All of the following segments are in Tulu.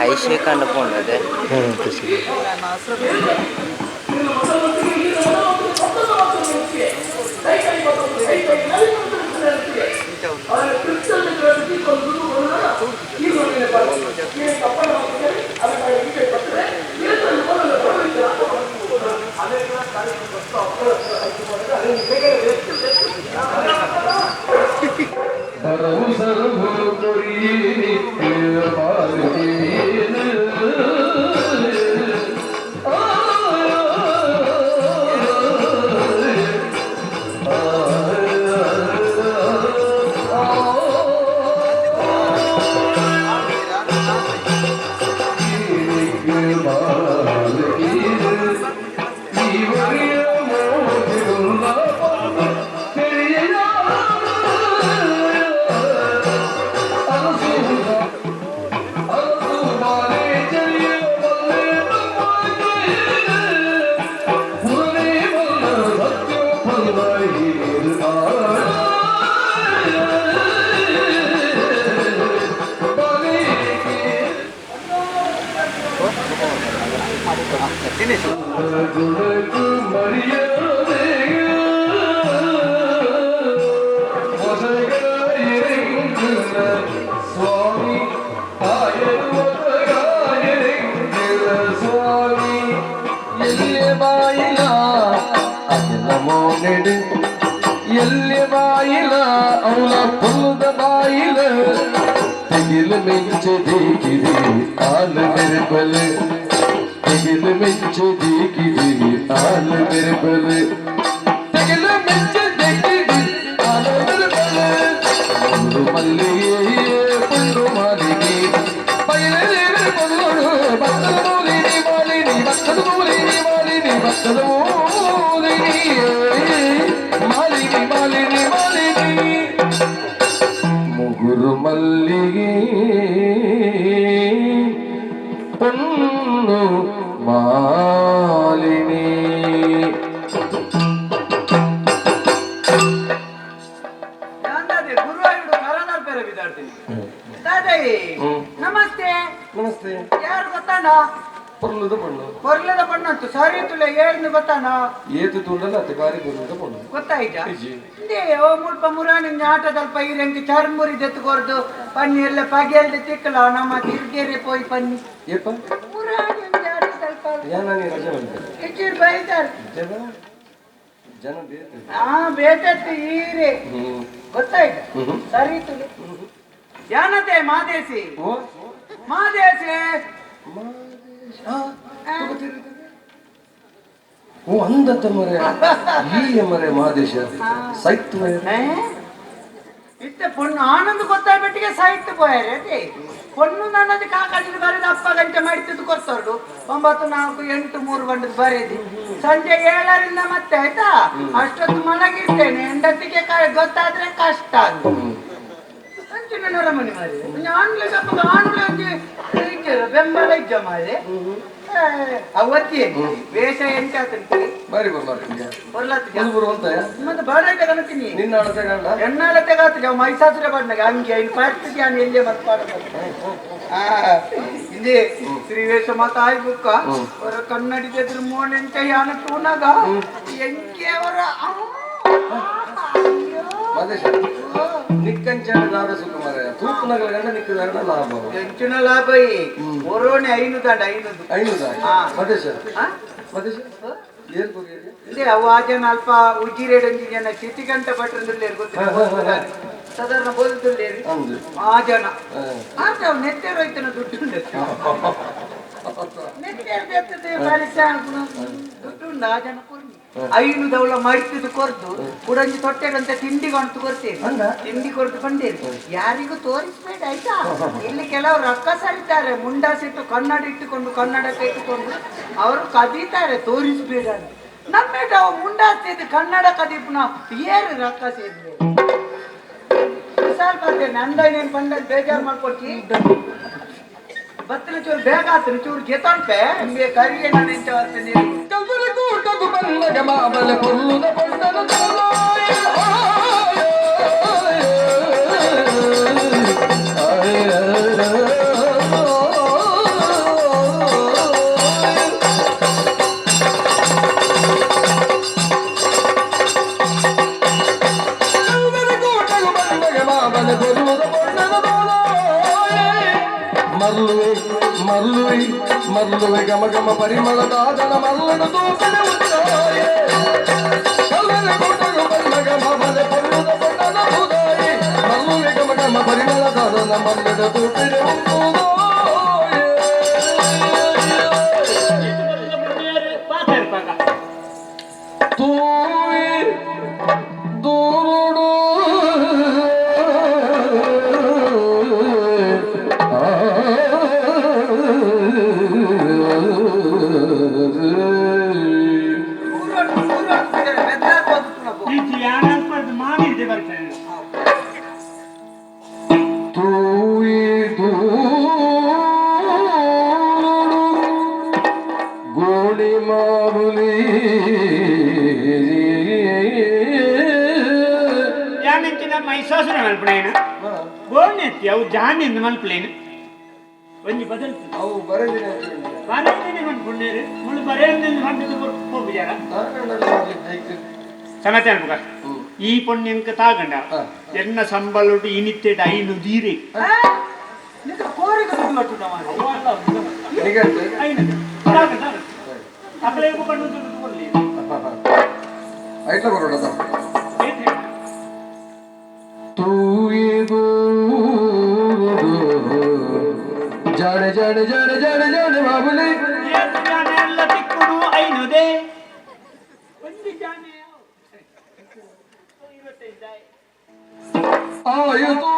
ಕೈ ಶೇಕಂಡ ಪೋಂಡದೆ. ಮುಗುರು ಮಲ್ಲಿಗೆ ಪೊನ್ನು ಮಾಲಿನಿ. ನಮಸ್ತೆ. ನಮಸ್ತೆ. ಯಾರು ಗೊತ್ತಾನ? ಪೊರ್ಲುದ ಪಣ್ಣು. ಕೊರ್ಲದ ಪಣ್ಣಂತು ಸರಿ ತುಲೆ ಏರ್ನು ಗೊತ್ತಾನ? ಏತು ತುಂಡಲ ಅತ್ತೆ ಬಾರಿ ಪೊರ್ಲುದ ಪಣ್ಣು. ಗೊತ್ತಾಯ್ತಾ? ಇಜ್ಜಿ. ಇಂದೇ ಓ ಮುಲ್ಪ ಮುರಾಣಿ ಆಟದಲ್ಪ ಈರಂಗಿ ಚರ್ಮುರಿ ದೆತ್ತು ಕೊರ್ದು ಪನ್ನಿ ಎಲ್ಲ ಪಗೆಲ್ದ ತಿಕ್ಕಲ ನಮ್ಮ ತಿರ್ಗೇರೆ ಪೋಯಿ ಪನ್ನಿ. ಏಪ? ಮುರಾಣಿ ಆಟದಲ್ಪ. ಯಾನ ನೀ ರಜೆ ಬಂದೆ. ಇಜ್ಜಿರ್ ಬೈದಾರ್. ಜನ ಜನ ಬೇತೆ. ಹಾ ಬೇತತ್ತು ಈರೆ. ಗೊತ್ತಾಯ್ತಾ? ಸರಿ ತುಲೆ ಯಾನತೆ ಮಾದೇಸಿ. ಓ ಮಾದೇಸಿ. ಓ ಅಂದತ್ತ ಮರೆ ಈ ಮರೆ ಮಾದೇಶ ಸೈತ್. ಇತ್ತೆ ಪೊಣ್ಣು ಆನಂದ್ ಗೊತ್ತಾಗ್ಬಿಟ್ಟಿಗೆ ಸಾಹಿತ್ಯ ಪೋಯಾರೆ ಅದೇ ಪೊಣ್ಣು ನನ್ನದು ಕಾಕಾಜಿನ ಬರೆದ ಅಪ್ಪ ಗಂಟೆ ಮಾಡಿದ್ದು ಕೊಡ್ತಾರು 9 4 8 3 ಬಂಡದ ಬರೆದಿ ಸಂಜೆ 7ರಿಂದ ಮತ್ತೆ ಆಯ್ತಾ ಅಷ್ಟೊತ್ತು ಮಲಗಿರ್ತೇನೆ ಹೆಂಡತಿಗೆ ಗೊತ್ತಾದ್ರೆ ಕಷ್ಟ ಅಂತ ಅಂಚಿನ ನರಮನಿ ಮಾರಿ ಆನ್ಲೆ ಆನ್ಲೆ ಬೆಂಬಲ ಇಜ್ಜ ಮಾರೆ ಅವತ್ತಿ ವೇಷ ಎಂತ ಬಾರಿ ಮತ್ತೆ ಬಾಡ ಕಣತೀನಿ ನಿನ್ನ ಅಳತೆ ಗಂಡ ಎನ್ನಾಳತೆ ಗಾತ್ರ ಮೈಸಾಸುರ ಬಣ್ಣಗೆ ಹಂಗೆ ಇನ್ನು ಪರ್ತಿಗೆ ನಾನು ಎಲ್ಲೇ ಮತ್ತೆ ಪಾಡ ಇಂದೇ ಶ್ರೀವೇಶ ಮಾತ ಆಯ್ ಬುಕ್ಕ ಅವರ ಕನ್ನಡಿದ ಎದುರು ಮೋನೆಂತ ಯಾನ ತೂನಾಗ ಎಂಕೆ ಅವರ ಮಾದೇಶ ನಿಕ್ಕಂಚಾಡ ದಾದ ಸುಖ ಮಾರಾಯ ತೂಪುನಗಲ ಗಂಡ ನಿಕ್ಕದ ಲಾಭ ಎಂಚಿನ ಲಾಭ ಒರೋಣೆ ಐನು ದಂಡ ಐನದು ಐನೂದ ಮಾದೇಶ ಮಾದೇಶ ಏನ್ ಕೊರಿಯರಿ? ಇಲ್ಲೇ ಅವು ಆ ಜನ ಅಲ್ಪ ಉಜ್ಜಿರೇಡೊಂಜಿ ಜನ ಚಿಟಿಗಂಟ ಭಟ್ರಂದುಲ್ಲೇರು ಗೊತ್ತಿಲ್ಲ ಸಾಧಾರಣ ಬೋಲ್ದುಲ್ಲೇರು ಅಂದು ಆ ಜನ ಆತ ಅವು ನೆತ್ತೆರೋಯ್ತನ ದುಡ್ಡು ನೆತ್ತೆರ್ ಬೆತ್ತದ ಬಾರಿ ಸಾಂಪುನ ದುಡ್ಡು ಉಂಡು ಆ ಜನ ಕೊರ್ನಿ ಐನು ದೌಲ ಮೈತದು ಕೊರ್ದು ಕುಡಂಜಿ ತೊಟ್ಟೆಗಂತ ತಿಂಡಿ ಕೊಡ್ತು ಕೊಡ್ತೇನೆ ತಿಂಡಿ ಕೊಡ್ತು ಬಂದೇನೆ ಯಾರಿಗೂ ತೋರಿಸ್ಬೇಡ ಆಯ್ತಾ. ಇಲ್ಲಿ ಕೆಲವರು ರೊಕ್ಕ ಸರಿತಾರೆ ಮುಂಡಾಸಿಟ್ಟು ಕನ್ನಡ ಇಟ್ಟುಕೊಂಡು ಕನ್ನಡಕ್ಕೆ ಇಟ್ಟುಕೊಂಡು ಅವರು ಕದೀತಾರೆ ತೋರಿಸ್ಬೇಡ ಅಂತ. ನಮ್ಮೇಟ ಅವು ಮುಂಡಾಸ್ತಿದ್ದು ಕನ್ನಡ ಕದೀಪುನ ಏರು ರೊಕ್ಕ ಸೇರಿದೆ ಸ್ವಲ್ಪ ನಂದನೇನು ಬಂದ ಬೇಜಾರು ಮಾಡ್ಕೊಡ್ತಿ ಬತ್ತಲ ಚೂರು ಬೇಗ ಆತನ ಚೂರು ಜೆತೊಂಟೆ ನಿಮಗೆ ಕರಿಗೆ ನಾನು ಎಂತ ಬರ್ತೇನೆ. ಕಲ್ಪನೆ ಕೂಟದು ಬಲ್ಲಗ ಮಾಬಲ ಪೊರ್ಲುದ ಪೊಣ್ಣನು ಮಲೆ ಬರುವುದ ಬಣ್ಣದ ಮರ್ಲುವೆ ಮರ್ಲುವೆ ಮರ್ಲುವೆ ಗಮ ಗಮ ಪರಿಮಳ ದಾದನ ಮಲ್ಲನ ತೂಕನೆ ಉತ್ತಾಯೆ ಕಲ್ಲನೆ ಗುಡ್ಡಲು ಬಣ್ಣ ಗಮ ಮಲೆ ಬರುವುದ ಬಣ್ಣದ ಉದಾಯಿ ಮರ್ಲುವೆ ಗಮ ಗಮ ಪರಿಮಳ ದಾದನ ಮಲ್ಲನ ತೂಕನೆ ತೂವಿ ದೂರುಡು ತೂವಿ ದೂರುಡು ಗೋಣಿ ಮಾರುಲಿ ಯಾನೆಂಚಿನ ಮೈಸಾಸುರ ಮಲ್ಪಣೇನ ಗೋಣೆತ್ತಿ ಅವು ಜಾನಿಂದ ಮಲ್ಪಲೇನು ಒಂಜಿ ಬದಲ್ತು ಅವು ಬರದಿನ ಬರೇಂದಿನ ಮನ್ಪುಂಡೇರು ಮುಳು ಬರೇಂದಿನ ಪಂಡದು ಪೋಪುಜಾರ ಸಮತೆ ಅನ್ಪುಗ ಈ ಪೊಣ್ಯಂಕ ತಾಗಂಡ ಎನ್ನ ಸಂಬಳೊಡು ಇನಿತ್ತೆಡ್ ಐನು ದೀರೆ ಕೋರಿಗೆ ದುಡ್ಡು ಕಟ್ಟುಟ ಮಾರ್ರೆ. ನಿಗಂಟು ಐನು ತಾಗ ತಾಗ ಅಕಲೆ ಪಂಡು ದುಡ್ಡು ಕೊಡ್ಲಿ ಐಟ್ಲ ಬರೋಣ ಏತ್ ಹೇಳು? ಜಾಡೆ ಜಾಡೆ ಜಾಡೆ ಜಾಡೆ ಜಾಡೆ ಬಾಬುಲಿ ಏತ್ ಜಾನೆ ಎಲ್ಲ ತಿಕ್ಕುಡು ಐನುದೇ ಒಂದು ಜಾನೆ ಅವು. 25 ಆಯುತು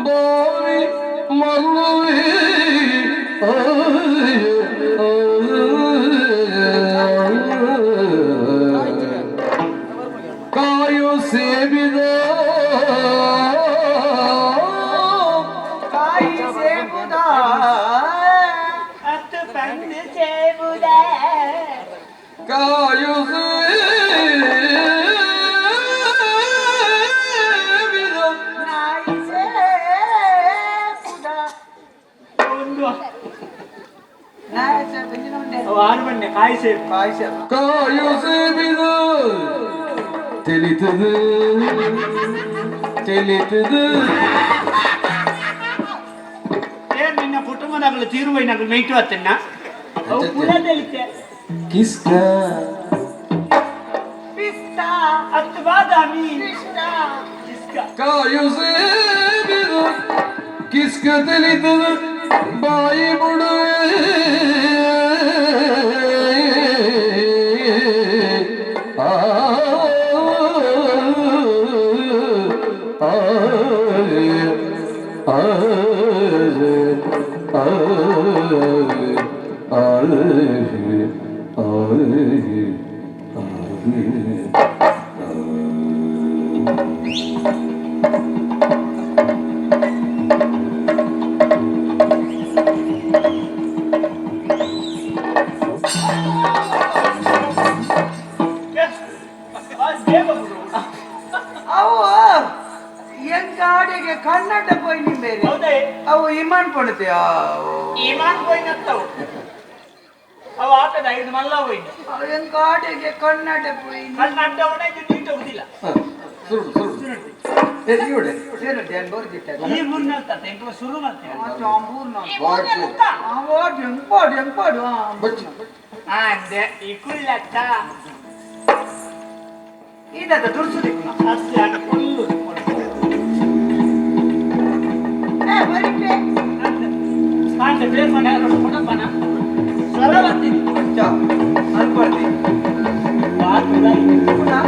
ಬಾರಿ ಮಲ್ಲುವೆ ಕಾಯು ಸೇಬಿದ ಕಾಯಿ ಸೇಬುದ ಅತ್ತು ಪಂಡು ಸೇಬುದ ಕಾಯು ಸೇಬಿದ ನಾಯಿ ಸೇಬುದ ಒಂದು ನಾಯಿ ಸೇಬು ಉಂಡೆ ಅವು ಆರು ಬಣ್ಣೆ ಕಾಯಿ ಸೇಬು ಕಾಯಿ ಸೇಬು ಕಾಯು ಸೇಬಿದ ತಿಳಿತದು ತಿಳಿತದು ಏನ್ ನಿನ್ನ ಕುಟುಂಬದಾಗಲು ತೀರುವೈನಾಗಲು ಮೇಯ್ಟು ಅತ್ತನ್ನ ಅವು ಪುರ ತೆಲಿತೆ ಕಿಸ್ಕ ಪಿಸ್ತಾ ಅತ್ತು ಬಾದಾಮಿ ಕೃಷ್ಣ ಕಿಸ್ಕ ಕಾಯು ಸೇಬಿದ ಕಿಸ್ಕ ತಿಳಿತದು ಬಾಯಿ ಬುಡುವೆ ಆ ಆ ಆ ಆ ಆ ಸೇಬು ಬಿಡು. ಅವು ಎಂಗಾಡಿಗೆ ಕನ್ನಡ ಪೋಯಿ ನಿಂಬೇರೆ ಹೌದೇ ಅವು ಇಮಾನ್ ಪಡುತ್ತೆ ಈಮಾನ್ ಪೋಯಿನತ್ತವು ಅವು ಆತದ ಐದು ಮಲ್ಲ ಹೋಯ್ನ ಎಂಗಾಡಿಗೆ ಕನ್ನಡ ಪೋಯಿ ಕಣ್ಣು ಅಡ್ಡವನ ಇದು ನೀಟ್ ಹೋಗುದಿಲ್ಲ ಸುರುಡು ಸುರುಡು ಎಲ್ಲಿ ಈ ಮೂರ್ನಲ್ತ ಎಂಕಲ ಶುರು ಮಾಡ್ತೇವೆ ಬಚ್ಚಿ ಅಂದೆ ಈ ಕುಳ್ಳತ್ತ ಇದದ ದುರ್ಸುದಿಕ್ಕು ಅಸ್ಯ ಕುಲ್ಲು ಏ ಬರಿಪೆ ಕಾಂಡೆ ಬೇರ್ ಮನೆ ಕೊಡಪ್ಪನ ಸ್ವರ ಬರ್ತೀನಿ ಚಾ ಅಲ್ಪಡ್ತಿ ಪುನಃ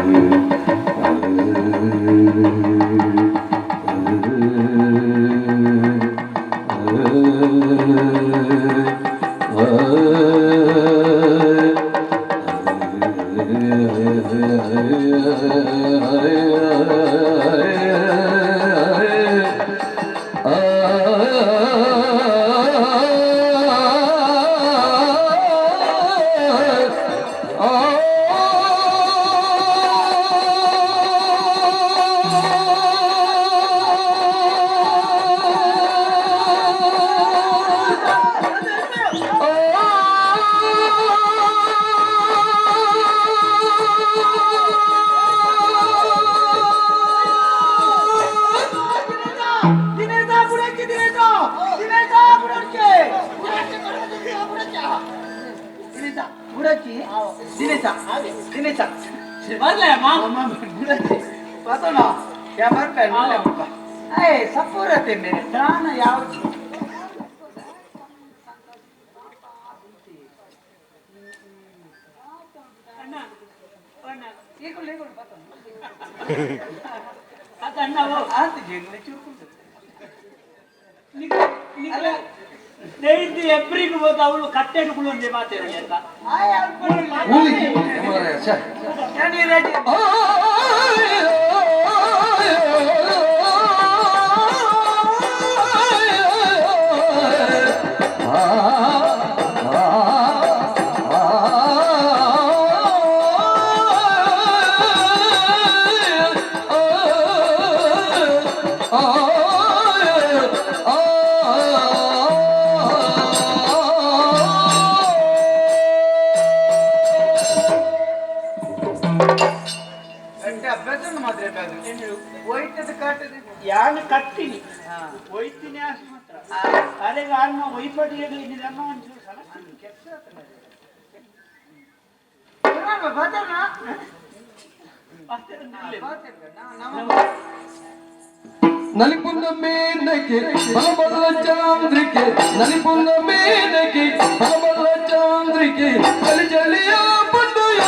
ಆ ದಿನೇಶ ದಿನೇಶ ಬರ್ಲೆ ಅಮ್ಮ ಪತನ ಯಾ ಬರ್ಪೆ ಏ ಸಪೂರತೆ ಮೇರೆ ದಾನ ಯಾವುದು ಅಣ್ಣ ಅಣ್ಣ ಈಗಲೂ ಈಗಲೂ ಪತನ ಅದಣ್ಣ ಆತ ಜೀವನ ಚೂರು ಅಲ್ಲ ನೇಯ್ದು ಎಬ್ರಿಗೂ ಹೋದ ಅವಳು ಕಟ್ಟೆಡು ಕುಲೊಂದೇ ಮಾತೇನೆ ಅಂತ ಆಯ್ ಅಲ್ಪ ಊರಿಗೆ ಮಾರಾಯ, ಛೆ. ನಾನು ರಜೆ ಗಂಟೆ ಅಭ್ಯಾಸ ಮಾತ್ರ ಹೋಯ್ತದ ಕಾಟದ ಯಾನು ಕಟ್ಟಿನಿ ಹಾ. ಒಯ್ತೀನಿ ಅಷ್ಟು ಮಾತ್ರ ಅರೆಗೆ ಅನ್ನ ಒಯ್ಪಟ್ಟಿಗೆ ಇದನ್ನ ಒಂಚೂರು ಸಲ ನಲಿಪುನ್ನ ಮೇನಕೆ ಬಲಬಲ ಚಾಂದ್ರಿಕೆ ನಲಿಪುನ್ನ ಮೇನಕೆ ಬಲಬಲ ಚಾಂದ್ರಿಕೆ ಚಲಿ ಚಲಿಯ ಪಂಡುಯ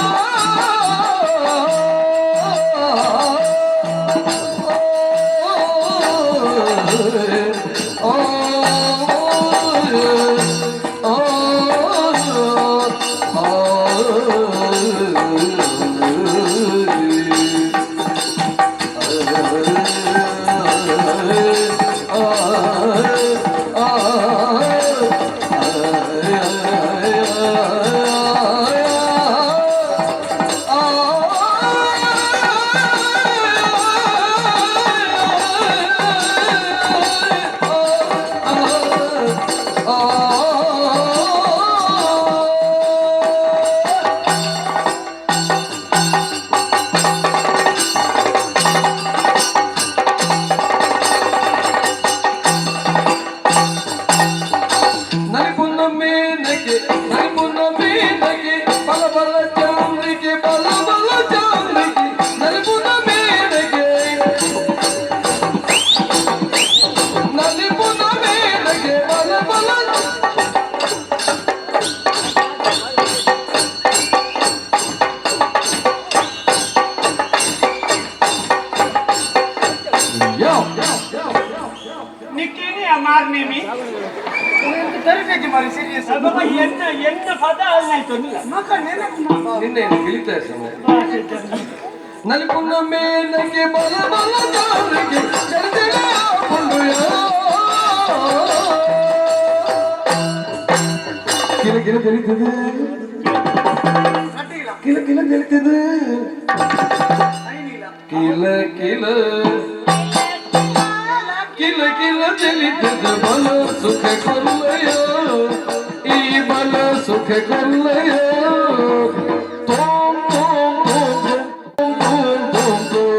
ನಲಿಪುನ್ನ ಮೇನಕೆ ನಲಿಪುನ್ನ ಮೇನಕೆ ಬಲ ಬಲ ಚಾಂದ್ರಿಕೆ ಬಲ ಬಲ ಚಾಂದ್ರಿಕೆ ನಲಿಪುನ್ನ ಮೇನಕೆ ನಲಿಪುನ್ನ ಮೇನಕೆ ಬಲ ಬಲ ಯೋ ನಿಕ್ಕೇನೆ ಆ ಮಾರ್ನೇಮಿ ತರಬೇತಿ ಮಾರಿ ಸೀರಿಯಸ್ ಬಾಬಾ ಎನ್ನ ಎನ್ನ ಪದ ಅಲ್ಲಾಯ್ತು ಅನ್ನಿಲ್ಲ ಮಕ್ಕ ನೆನಪು ನಿನ್ನೆ ಗಿಳಿತಾ ಸಮಯ ನಲಿಪುನ್ನ ಮೇನಕೆ ಬಲ ಬಲ ಚಾಂದ್ರಿಕೆ ಚರಿತೆಯ ಪುಂಡುಯ ಕಿಲ ಕಿಲ ತಿಳಿತದೆ ಕಟ್ಟಿಲ್ಲ ಕಿಲ ಕಿಲ ತಿಳಿತದೆ ಐನಿಲ್ಲ ಕಿಲ ಕಿಲ ಕಿಲ ಕಿಲ ತಿಳಿತದೆ ಬಲ ಸುಖ ಕೊಲ್ಲಯ ಈ ಬಲ ಸುಖ ಕೊಲ್ಲಯ ತೋಂ ತೋಂ ತೋಂ ತೋಂ ತೋಂ ತೋಂ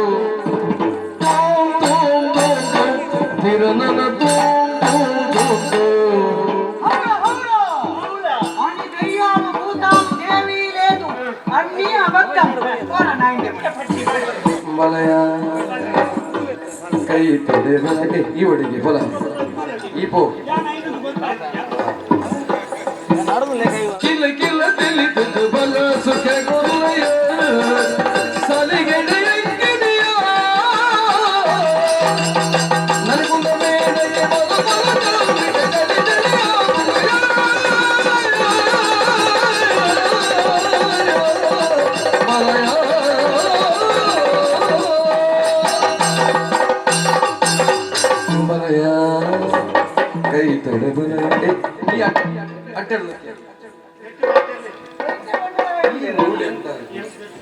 ತೋಂ ತೋಂ ತೋಂ ತೋಂ ತಿರನನ ತೋಂ ತೋಂ ತೋಂ ತೋಂ ಹೌದು ಹೌದು అని దయ్యాలు భూతాలు దేవి లేదు అన్నీ అబద్ధం పోరా నాయన ಮಲಯ ಕೈ ತಡೆ ಬಲಗೆ ಈ ಒಡಿಗೆ ಬಲ ಈ ಪೋ ಕಿಲ ಕಿಲ ತಿಳಿತದು ಬಲ ಸುಖ ಕೊಲ್ಲಯ ಸಲಿಗೆಡೆಯಂಗಿದೆಯ ನನಗುಂದ ಮೇಡಗೆ ಬಲ ಬಲ ಚಾಂದ್ರಿಕೆ ಚಲಿ ಚಲಿಯ ಬಲಯ ಕೈ ತಡೆ ಬಲ ಈ ಅಟ್ಟೆ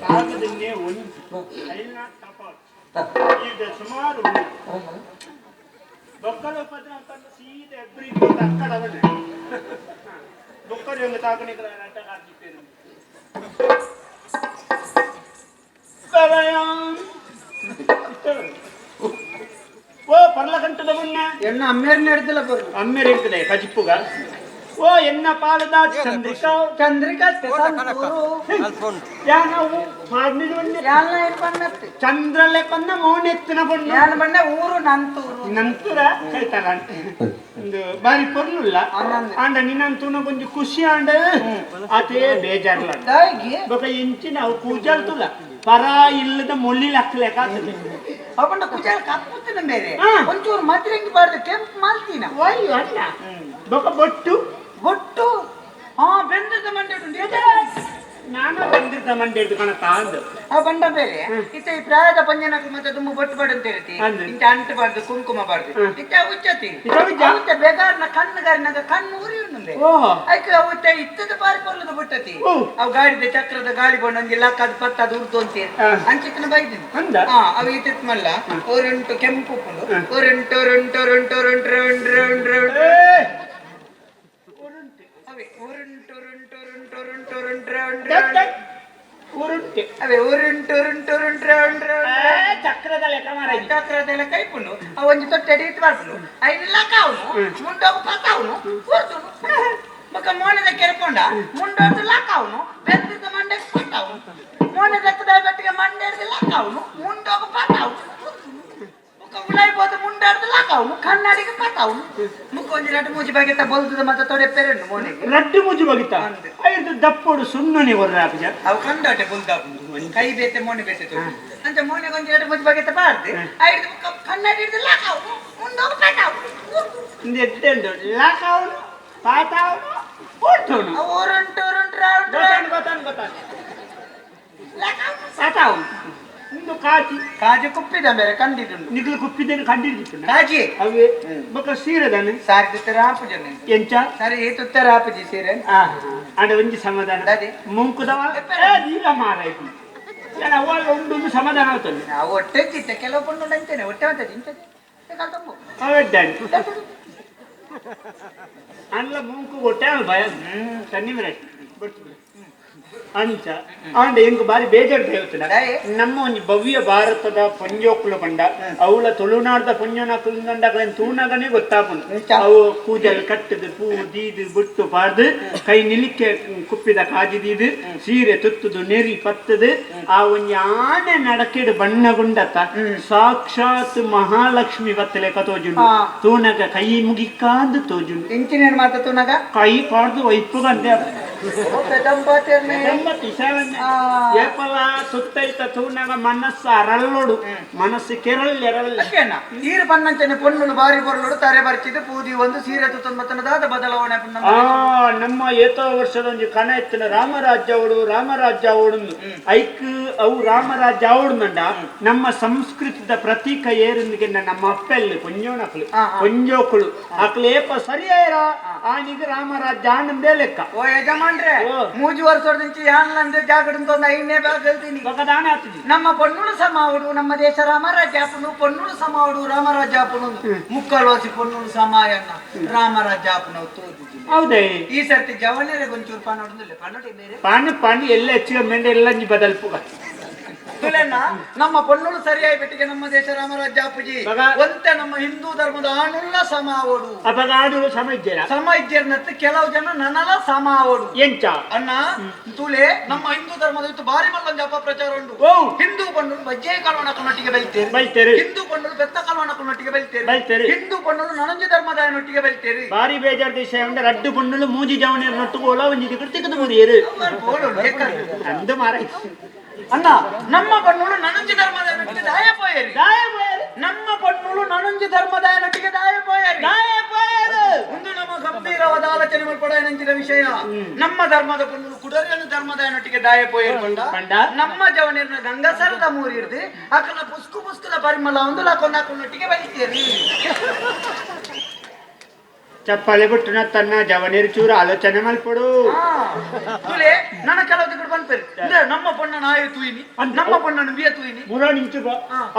ಕಾಗದನ್ನೇ ಒಂದು ಐನಾ ತಪಾಟ್ ಈಗ ಸುಮಾರು ಬೊಕ್ಕದ ಪದ್ರ ಅಂತ ಸೀದಾ ಎಬ್ರಿ ಅಕ್ಕಡ ಅವನೇ ಬೊಕ್ಕದ ಒಂದು ತಾಕಣಿಗಳ ಆಟ ಆಡ್ತಿದ್ದೇನೆ ಓ ಪರ್ಲಕಂಠದ ಮುನ್ನ ಎಣ್ಣ ಅಮ್ಮೇರ್ನ ಹಿಡ್ದಿಲ್ಲ ಬರು ಅಮ್ಮೇರು ಇರ್ತದೆ ಕಜಿಪ್ಪುಗ ಓ ಎನ್ನ ಪಾಲದ ಚಂದ್ರಿಕಾ ಚಂದ್ರಿಕಾ ಚಂದ್ರಲೆ ಪನ್ನ ಮೌನೆತ್ತಿನ ಪೊಣ್ಣು ಯಾನ ಬಣ್ಣ ಊರು ನಂತೂರು ನಂತರ ಕೈತಾರ ಒಂದು ಬಾರಿ ಪೊರ್ಲುಲ್ಲ ಆಂಡ ನಿನ್ನಂತೂನ ಕೊಂಚ ಖುಷಿ ಆಂಡ ಅದೇ ಬೇಜಾರ್ಲ ಬೊಕ ಇಂಚಿನ ಅವು ಕೂಜಲ್ತುಲ್ಲ ಪರ ಇಲ್ಲದ ಮೊಳ್ಳಿ ಲಕ್ಕಲೆಕ ಅವನ ಕುಜಾಲ್ ಕಪ್ಪುತ್ತಿನ ಬೇರೆ ಒಂಚೂರು ಮದ್ರಂಗಿ ಬಾರ್ದು ಕೆಂಪು ಮಾಲ್ತೀನ ಅಯ್ಯೋ ಅಲ್ಲ ಬೊಕ ಬೊಟ್ಟು ಬೊಟ್ಟು ಹಾ ಬೆಂದದ ಮಂಡೆ ನಾನು ಬೆಂದಿದ್ದ ಮಂಡೆ ಹಿಡ್ದು ಕಣಪ್ಪ ಅಂದು ಆ ಬಂಡ ಬೇರೆ ಇತ್ತ ಈ ಪ್ರಾಯದ ಪಂಜನಕ್ಕೆ ಮತ್ತೆ ತುಂಬ ಬೊಟ್ಟು ಬಾಡು ಅಂತ ಹೇಳ್ತಿ ಇಂತ ಅಂಟು ಬಾರ್ದು ಕುಂಕುಮ ಬಾರ್ದು ಇತ್ತ ಉಚ್ಚತಿ ಉಚ್ಚ ಬೇಗಾರ್ನ ಕಣ್ಣುಗಾರಿನಾಗ ಕಣ್ಣು ಉರಿಯುಂಡು ಐಕೆ ಉಚ್ಚ ಇತ್ತದ ಬಾರಿ ಪೊರ್ಲದ ಬೊಟ್ಟತಿ ಅವು ಗಾಡಿದ ಚಕ್ರದ ಗಾಳಿ ಬಣ್ಣ ಒಂಜಿ ಲಕ್ಕದ ಪತ್ತದ ಉರ್ದು ಅಂತೀರಿ ಅಂಚಿತ್ತನ ಬೈದಿನ ಹಾ ಅವು ಇತ್ತಿತ್ ಮಲ್ಲ ಒರಂಟು ಕೆಂಪು ಉಪ್ಪುಂಡು ಒರಂಟು ಒರಂಟು ಒರಂಟು ಒರಂಟು round round round ಅವೇ ಒರಂಟು ಒರಂಟು ಒರಂಟು ಒರಂಟು ಒರಂಟು ರೌಂಡ್ ರೌಂಡ್ ಉರುಂಟೆ ಅವೇ ಉರುಂಟು ಉರುಂಟು ಉರುಂಟು ರೌಂಡ್ ರೌಂಡ್ ಚಕ್ರದ ಲೆಕ್ಕ ಮಾರ ಚಕ್ರದ ಲೆಕ್ಕ ಇಪ್ಪುಂಡು ಅವ ಒಂಜಿ ತೊಟ್ಟೆ ಅಡಿ ಬರ್ಪುಂಡು ಐದು ಲಕ್ಕ ಅವನು ಮುಂಡೋಗು ಪತ್ತಾವನು ಕೂರ್ತುನು ಬೊಕ ಮೋನೆದ ಕೆರ್ಪೊಂಡ ಮುಂಡೋರ್ದು ಲಕ್ಕ ಅವನು ಬೆಂದಿದ್ದ ಮಂಡೆ ಪಟ್ಟವನು ಮೋನೆ ದಕ್ಕದ ಬೆಟ್ಟಿಗೆ ಮಂಡೆ ಲಕ್ಕ ಅವನು ಮುಂಡೋಗು ಪತ್ತಾವನು ಮುಖ ಉಳಾಯ್ಬೋದು ಮುಂಡಾಡ್ದು ಲಕ್ಕ ಅವನು ಕನ್ನಡಿಗೆ ಪತ್ತಾವನು ಮುಖ ಒಂಜಿ ರಡ್ಡು ಮೂಜಿ ಬಗೆತ ಬೊಲ್ತದ ಮತ್ತೆ ತೊಡೆ ಪೆರಣ್ಣು ಮೋನೆಗೆ ರಡ್ಡು ಮೂಜಿ ಬಗಿತ ಐದು ದಪ್ಪೋಡು ಸುಣ್ಣನೆ ಹೊರ್ರಾಪುಜ ಅವು ಕಂಡಾಟೆ ಬೊಲ್ದಾಪುಂಡು ಕೈ ಬೇತೆ ಮೋನೆ ಬೇತೆ ತೋಡು ಅಂಚ ಮೋನೆಗೆ ಒಂಜಿ ಎರಡು ಮೂಜಿ ಬಗೆತ ಬಾರ್ದು ಐದು ಮುಖ ಕನ್ನಡಿ ಹಿಡ್ದು ಲಾಕ್ ಅವನು ಮುಂಡೋಗು ಪತ್ತಾವನು ಇಂದು ಎಡ್ಡೆ ಲಾಕ್ ಅವನು ಪಾತಾವನು ಊಟವನು ಅವು ಉರುಂಟು ಉರುಂಟು ರೌಂಡ್ ಗೊತ್ತಾನು ಗೊತ್ತಾನು ಗೊತ್ತಾನು ಲಾಕ್ ಅವನು ಪಾತಾವನು ಇಂದು ಕಾಚಿ ಕಾಜಿ ಕುಪ್ಪಿದ ಬೇರೆ ಕಂಡಿದ್ದುಂಡು ನಿಗ್ಲು ಕುಪ್ಪಿದ್ದೇನೆ ಕಂಡಿದ್ದು ಕಾಜಿ ಅವೇ ಬೊಕ ಸೀರೆದಾನೆ ಸಾರಿ ತುತ್ತರ ಆಪುಜ ಎಂಚ ಸರಿ ಈ ತುತ್ತರ ಆಪುಜಿ ಸೀರೆ ಆಂಡ ಒಂಜಿ ಸಮಾಧಾನ ಮುಂಕುದವ ನೀಲ ಮಾರಾಯ್ತು ಜನ ಅವ್ವ ಉಂಡು ಸಮಾಧಾನ ಆಗ್ತದೆ ನಾವು ಹೊಟ್ಟೆ ಚಿತ್ತೆ ಕೆಲವು ಪಣ್ಣು ಅಂತೇನೆ ಹೊಟ್ಟೆ ಅಂತ ಇಂಚದೆ ಅಲ್ಲ ಮುಂಕು ಹೊಟ್ಟೆ ಭಯ ಸನ್ನಿ ಅಂಚ ಆಂಡ ಎಂಕ್ ಬಾರಿ ಬೇಜಾರ್ ದೇವತನ ನಮ್ಮ ಒಂಜಿ ಭವ್ಯ ಭಾರತದ ಪೊಂಜೋಕುಲು ಪಂಡ ಅವಳ ತುಳುನಾಡ್ದ ಪೊಂಜೋನಕುಲು ತೂನಗನೇ ಗೊತ್ತಾಪುಂಡು ಅವು ಕೂದಲು ಕಟ್ಟದು ಪೂ ದೀದು ಬುಟ್ಟು ಪಾರ್ದು ಕೈ ನಿಲಿಕೆ ಕುಪ್ಪಿದ ಕಾಜಿ ದೀದು ಸೀರೆ ತುತ್ತುದು ನೆರಿ ಪತ್ತದು ಆ ಒಂಜಿ ಆನೆ ನಡಕೆಡು ಬಣ್ಣಗುಂಡತ್ತ ಸಾಕ್ಷಾತ್ ಮಹಾಲಕ್ಷ್ಮಿ ಬತ್ತಲೆ ಕತೋಜುಂಡು ತೂನಗ ಕೈ ಮುಗಿಕಾಂದು ತೋಜುಂಡು ಇಂಚಿನೇನು ಮಾತ ತೂನಗ ಕೈ ಪಾಡ್ದು ವೈಪುಗಂದೆ ಏಪಲ ಸುತ್ತೈತ ತೂನಗ ಮನಸ್ಸು ಅರಲ್ಲೋಡು ಮನಸ್ಸು ಕೆರಲ್ ಎರಲ್ಲ ನೀರು ಬಣ್ಣಂಚನೆ ಪೊಣ್ಣುಲು ಬಾರಿ ಬೊರ್ಲುಡು ತಾರೆ ಬರ್ಚಿದ್ದು ಪೂದಿ ಒಂದು ಸೀರೆ ತುತ್ತೊಂಬತ್ತನದಾದ ಬದಲಾವಣೆ ನಮ್ಮ ಏತೋ ವರ್ಷದ ಒಂಜಿ ಕಣ ಎತ್ತಿನ ರಾಮರಾಜ್ಯ ಅವಡು ರಾಮರಾಜ್ಯ ಅವಡು ಐಕ್ ಅವು ರಾಮರಾಜ್ಯ ಅವಡುಂಡ ನಮ್ಮ ಸಂಸ್ಕೃತಿದ ಪ್ರತೀಕ ಏರುಂದಿಗೆ ನಮ್ಮ ಅಪ್ಪೆಲ್ಲು ಪೊಂಜೋನಕ್ಲು ಪೊಂಜೋಕುಳು ಅಕ್ಲು ಏಪ ಸರಿಯಾರ ಆನಿಗೆ ರಾಮರಾಜ್ಯ ಆನಂದೇ ಲೆಕ್ಕ ಓ ಯಜಮಾನ್ರೆ ಮೂಜು ವರ್ಷದಿಂದ ಯಾನ್ಲಂದ್ರೆ ಜಾಗಡಂತ ಒಂದು ಐನೇ ಬ್ಯಾಗ್ ನಮ್ಮ ಪೊನ್ನುಳು ಸಮಾವಡು ನಮ್ಮ ದೇಶ ರಾಮರಾಜ್ಯಾಪನು ಪೊನ್ನುಳು ಸಮಾವಡು ರಾಮರಾಜ್ಯಾಪನು ಮುಕ್ಕಳೋಸಿ ಪೊನ್ನುಳು ಸಮಾಯನ್ನ ರಾಮರಾಜ್ಯಾಪನ ತೋದಿದ್ದೀನಿ ಹೌದೇ ಈ ಸರ್ತಿ ಜವನೇರೆ ಗೊಂಚೂರು ಪಾನ ಹೊಡೆದಿಲ್ಲ ಪನ್ನಡಿ ಬೇರೆ ಪಾನು ಪಾನು ಎಲ್ಲ ಹೆಚ್ಚಿಗೆ ಮೆಂಡೆ ಎಲ್ಲ ಬದಲ್ಪುಗ ತುಲೆನ ನಮ್ಮ ಪೊನ್ನುಳು ಸರಿಯಾಗಿ ಬೆಟ್ಟಿಗೆ ನಮ್ಮ ದೇಶ ರಾಮರಾಜ್ಯಾಪುಜಿ ಒಂತೆ ನಮ್ಮ ಹಿಂದೂ ಧರ್ಮದ ಆಣುಲ್ಲ ಸಮಾವಡು ಅವಾಗ ಆಡುಳು ಸಮ ಇದ್ದೀರ ಸಮ ಇದ್ದೀರ್ನತ್ತು ಕೆಲವು ಜನ ನನಲ ಸಮಾವಡು ಎಂಚ ಅಣ್ಣ ತುಲೆ ನಮ್ಮ ಹಿಂದೂ ಧರ್ಮದ ಇತ್ತು ಬಾರಿ ಮಲ್ಲೊಂದು ಅಪಪ್ರಚಾರ ಉಂಟು ಹಿಂದೂ ಪಣ್ಣುಲು ಬಜ್ಜೆ ಕಲ್ವಣಕ್ಕನೊಟ್ಟಿಗೆ ಬೆಳಿತೇವೆ ಬೈತೇರಿ ಹಿಂದೂ ಪಣ್ಣುಲು ಬೆತ್ತ ಕಲ್ವಣಕ್ಕನೊಟ್ಟಿಗೆ ಬೆಳಿತೇವೆ ಬೈತೇರಿ ಹಿಂದೂ ಪಣ್ಣುಲು ನನಂಜಿ ಧರ್ಮದಾಯನೊಟ್ಟಿಗೆ ಬೆಳಿತೇರಿ ಬಾರಿ ಬೇಜಾರ್ ದೇಶ ಅಂದ್ರೆ ರಡ್ಡು ಪಣ್ಣುಲು ಮೂಜಿ ಜವಣಿಯರ್ ನೊಟ್ಟು ಓಲ ಒಂಜಿ ದಿಕ್ಕಡು ತಿಕ್ಕದು ಮುರಿಯರು ಅಂದು ಮಾರ ಅಣ್ಣ ನಮ್ಮ ಪಣ್ಣುಲು ನನಂಜಿ ಧರ್ಮದಾಯನೊಟ್ಟಿಗೆ ದಾಯ ಪೋಯರಿ ನಮ್ಮ ಪಣ್ಣುಲು ನನಂಜಿ ಧರ್ಮದಾಯನೊಟ್ಟಿಗೆ ದಾಯ ಪೋಯರಿ ದಾಯ ಪೋಯರು ಒಂದು ನಮ್ಮ ಗಂಭೀರವಾದ ಆಲೋಚನೆ ಮಲ್ಪಡ ವಿಷಯ ನಮ್ಮ ಧರ್ಮದ ಪಣ್ಣುಲು ಕುಡರಿಯನ್ನು ಧರ್ಮದಾಯನೊಟ್ಟಿಗೆ ದಾಯ ಪೋಯರ್ ಪಂಡ ನಮ್ಮ ಜವನಿರ್ನ ಗಂಗಸರದ ಮೂರಿರ್ದು ಅಕಲ ಪುಸ್ಕು ಪುಸ್ಕುದ ಪರಿಮಳ ಒಂದು ಲಕೊಂಡೊಟ್ಟಿಗೆ ಬಲಿತೀರಿ ಚಪ್ಪಾಳೆ ಬಿಟ್ಟುನ ತನ್ನ ಜವನಿರ್ ಚೂರು ಆಲೋಚನೆ ಮಲ್ಪಡು ತುಲೆ ನನ್ನ ಕೆಲವು ತಿಂಗಳು ಬಂದ್ಪೇರಿ ನಮ್ಮ ಪೊಣ್ಣ ನಾಯಿ ತೂಯಿನಿ ನಮ್ಮ ಪೊಣ್ಣನು ಬಿಯ ತೂಯಿನಿ ಮುರ ನಿಂಚು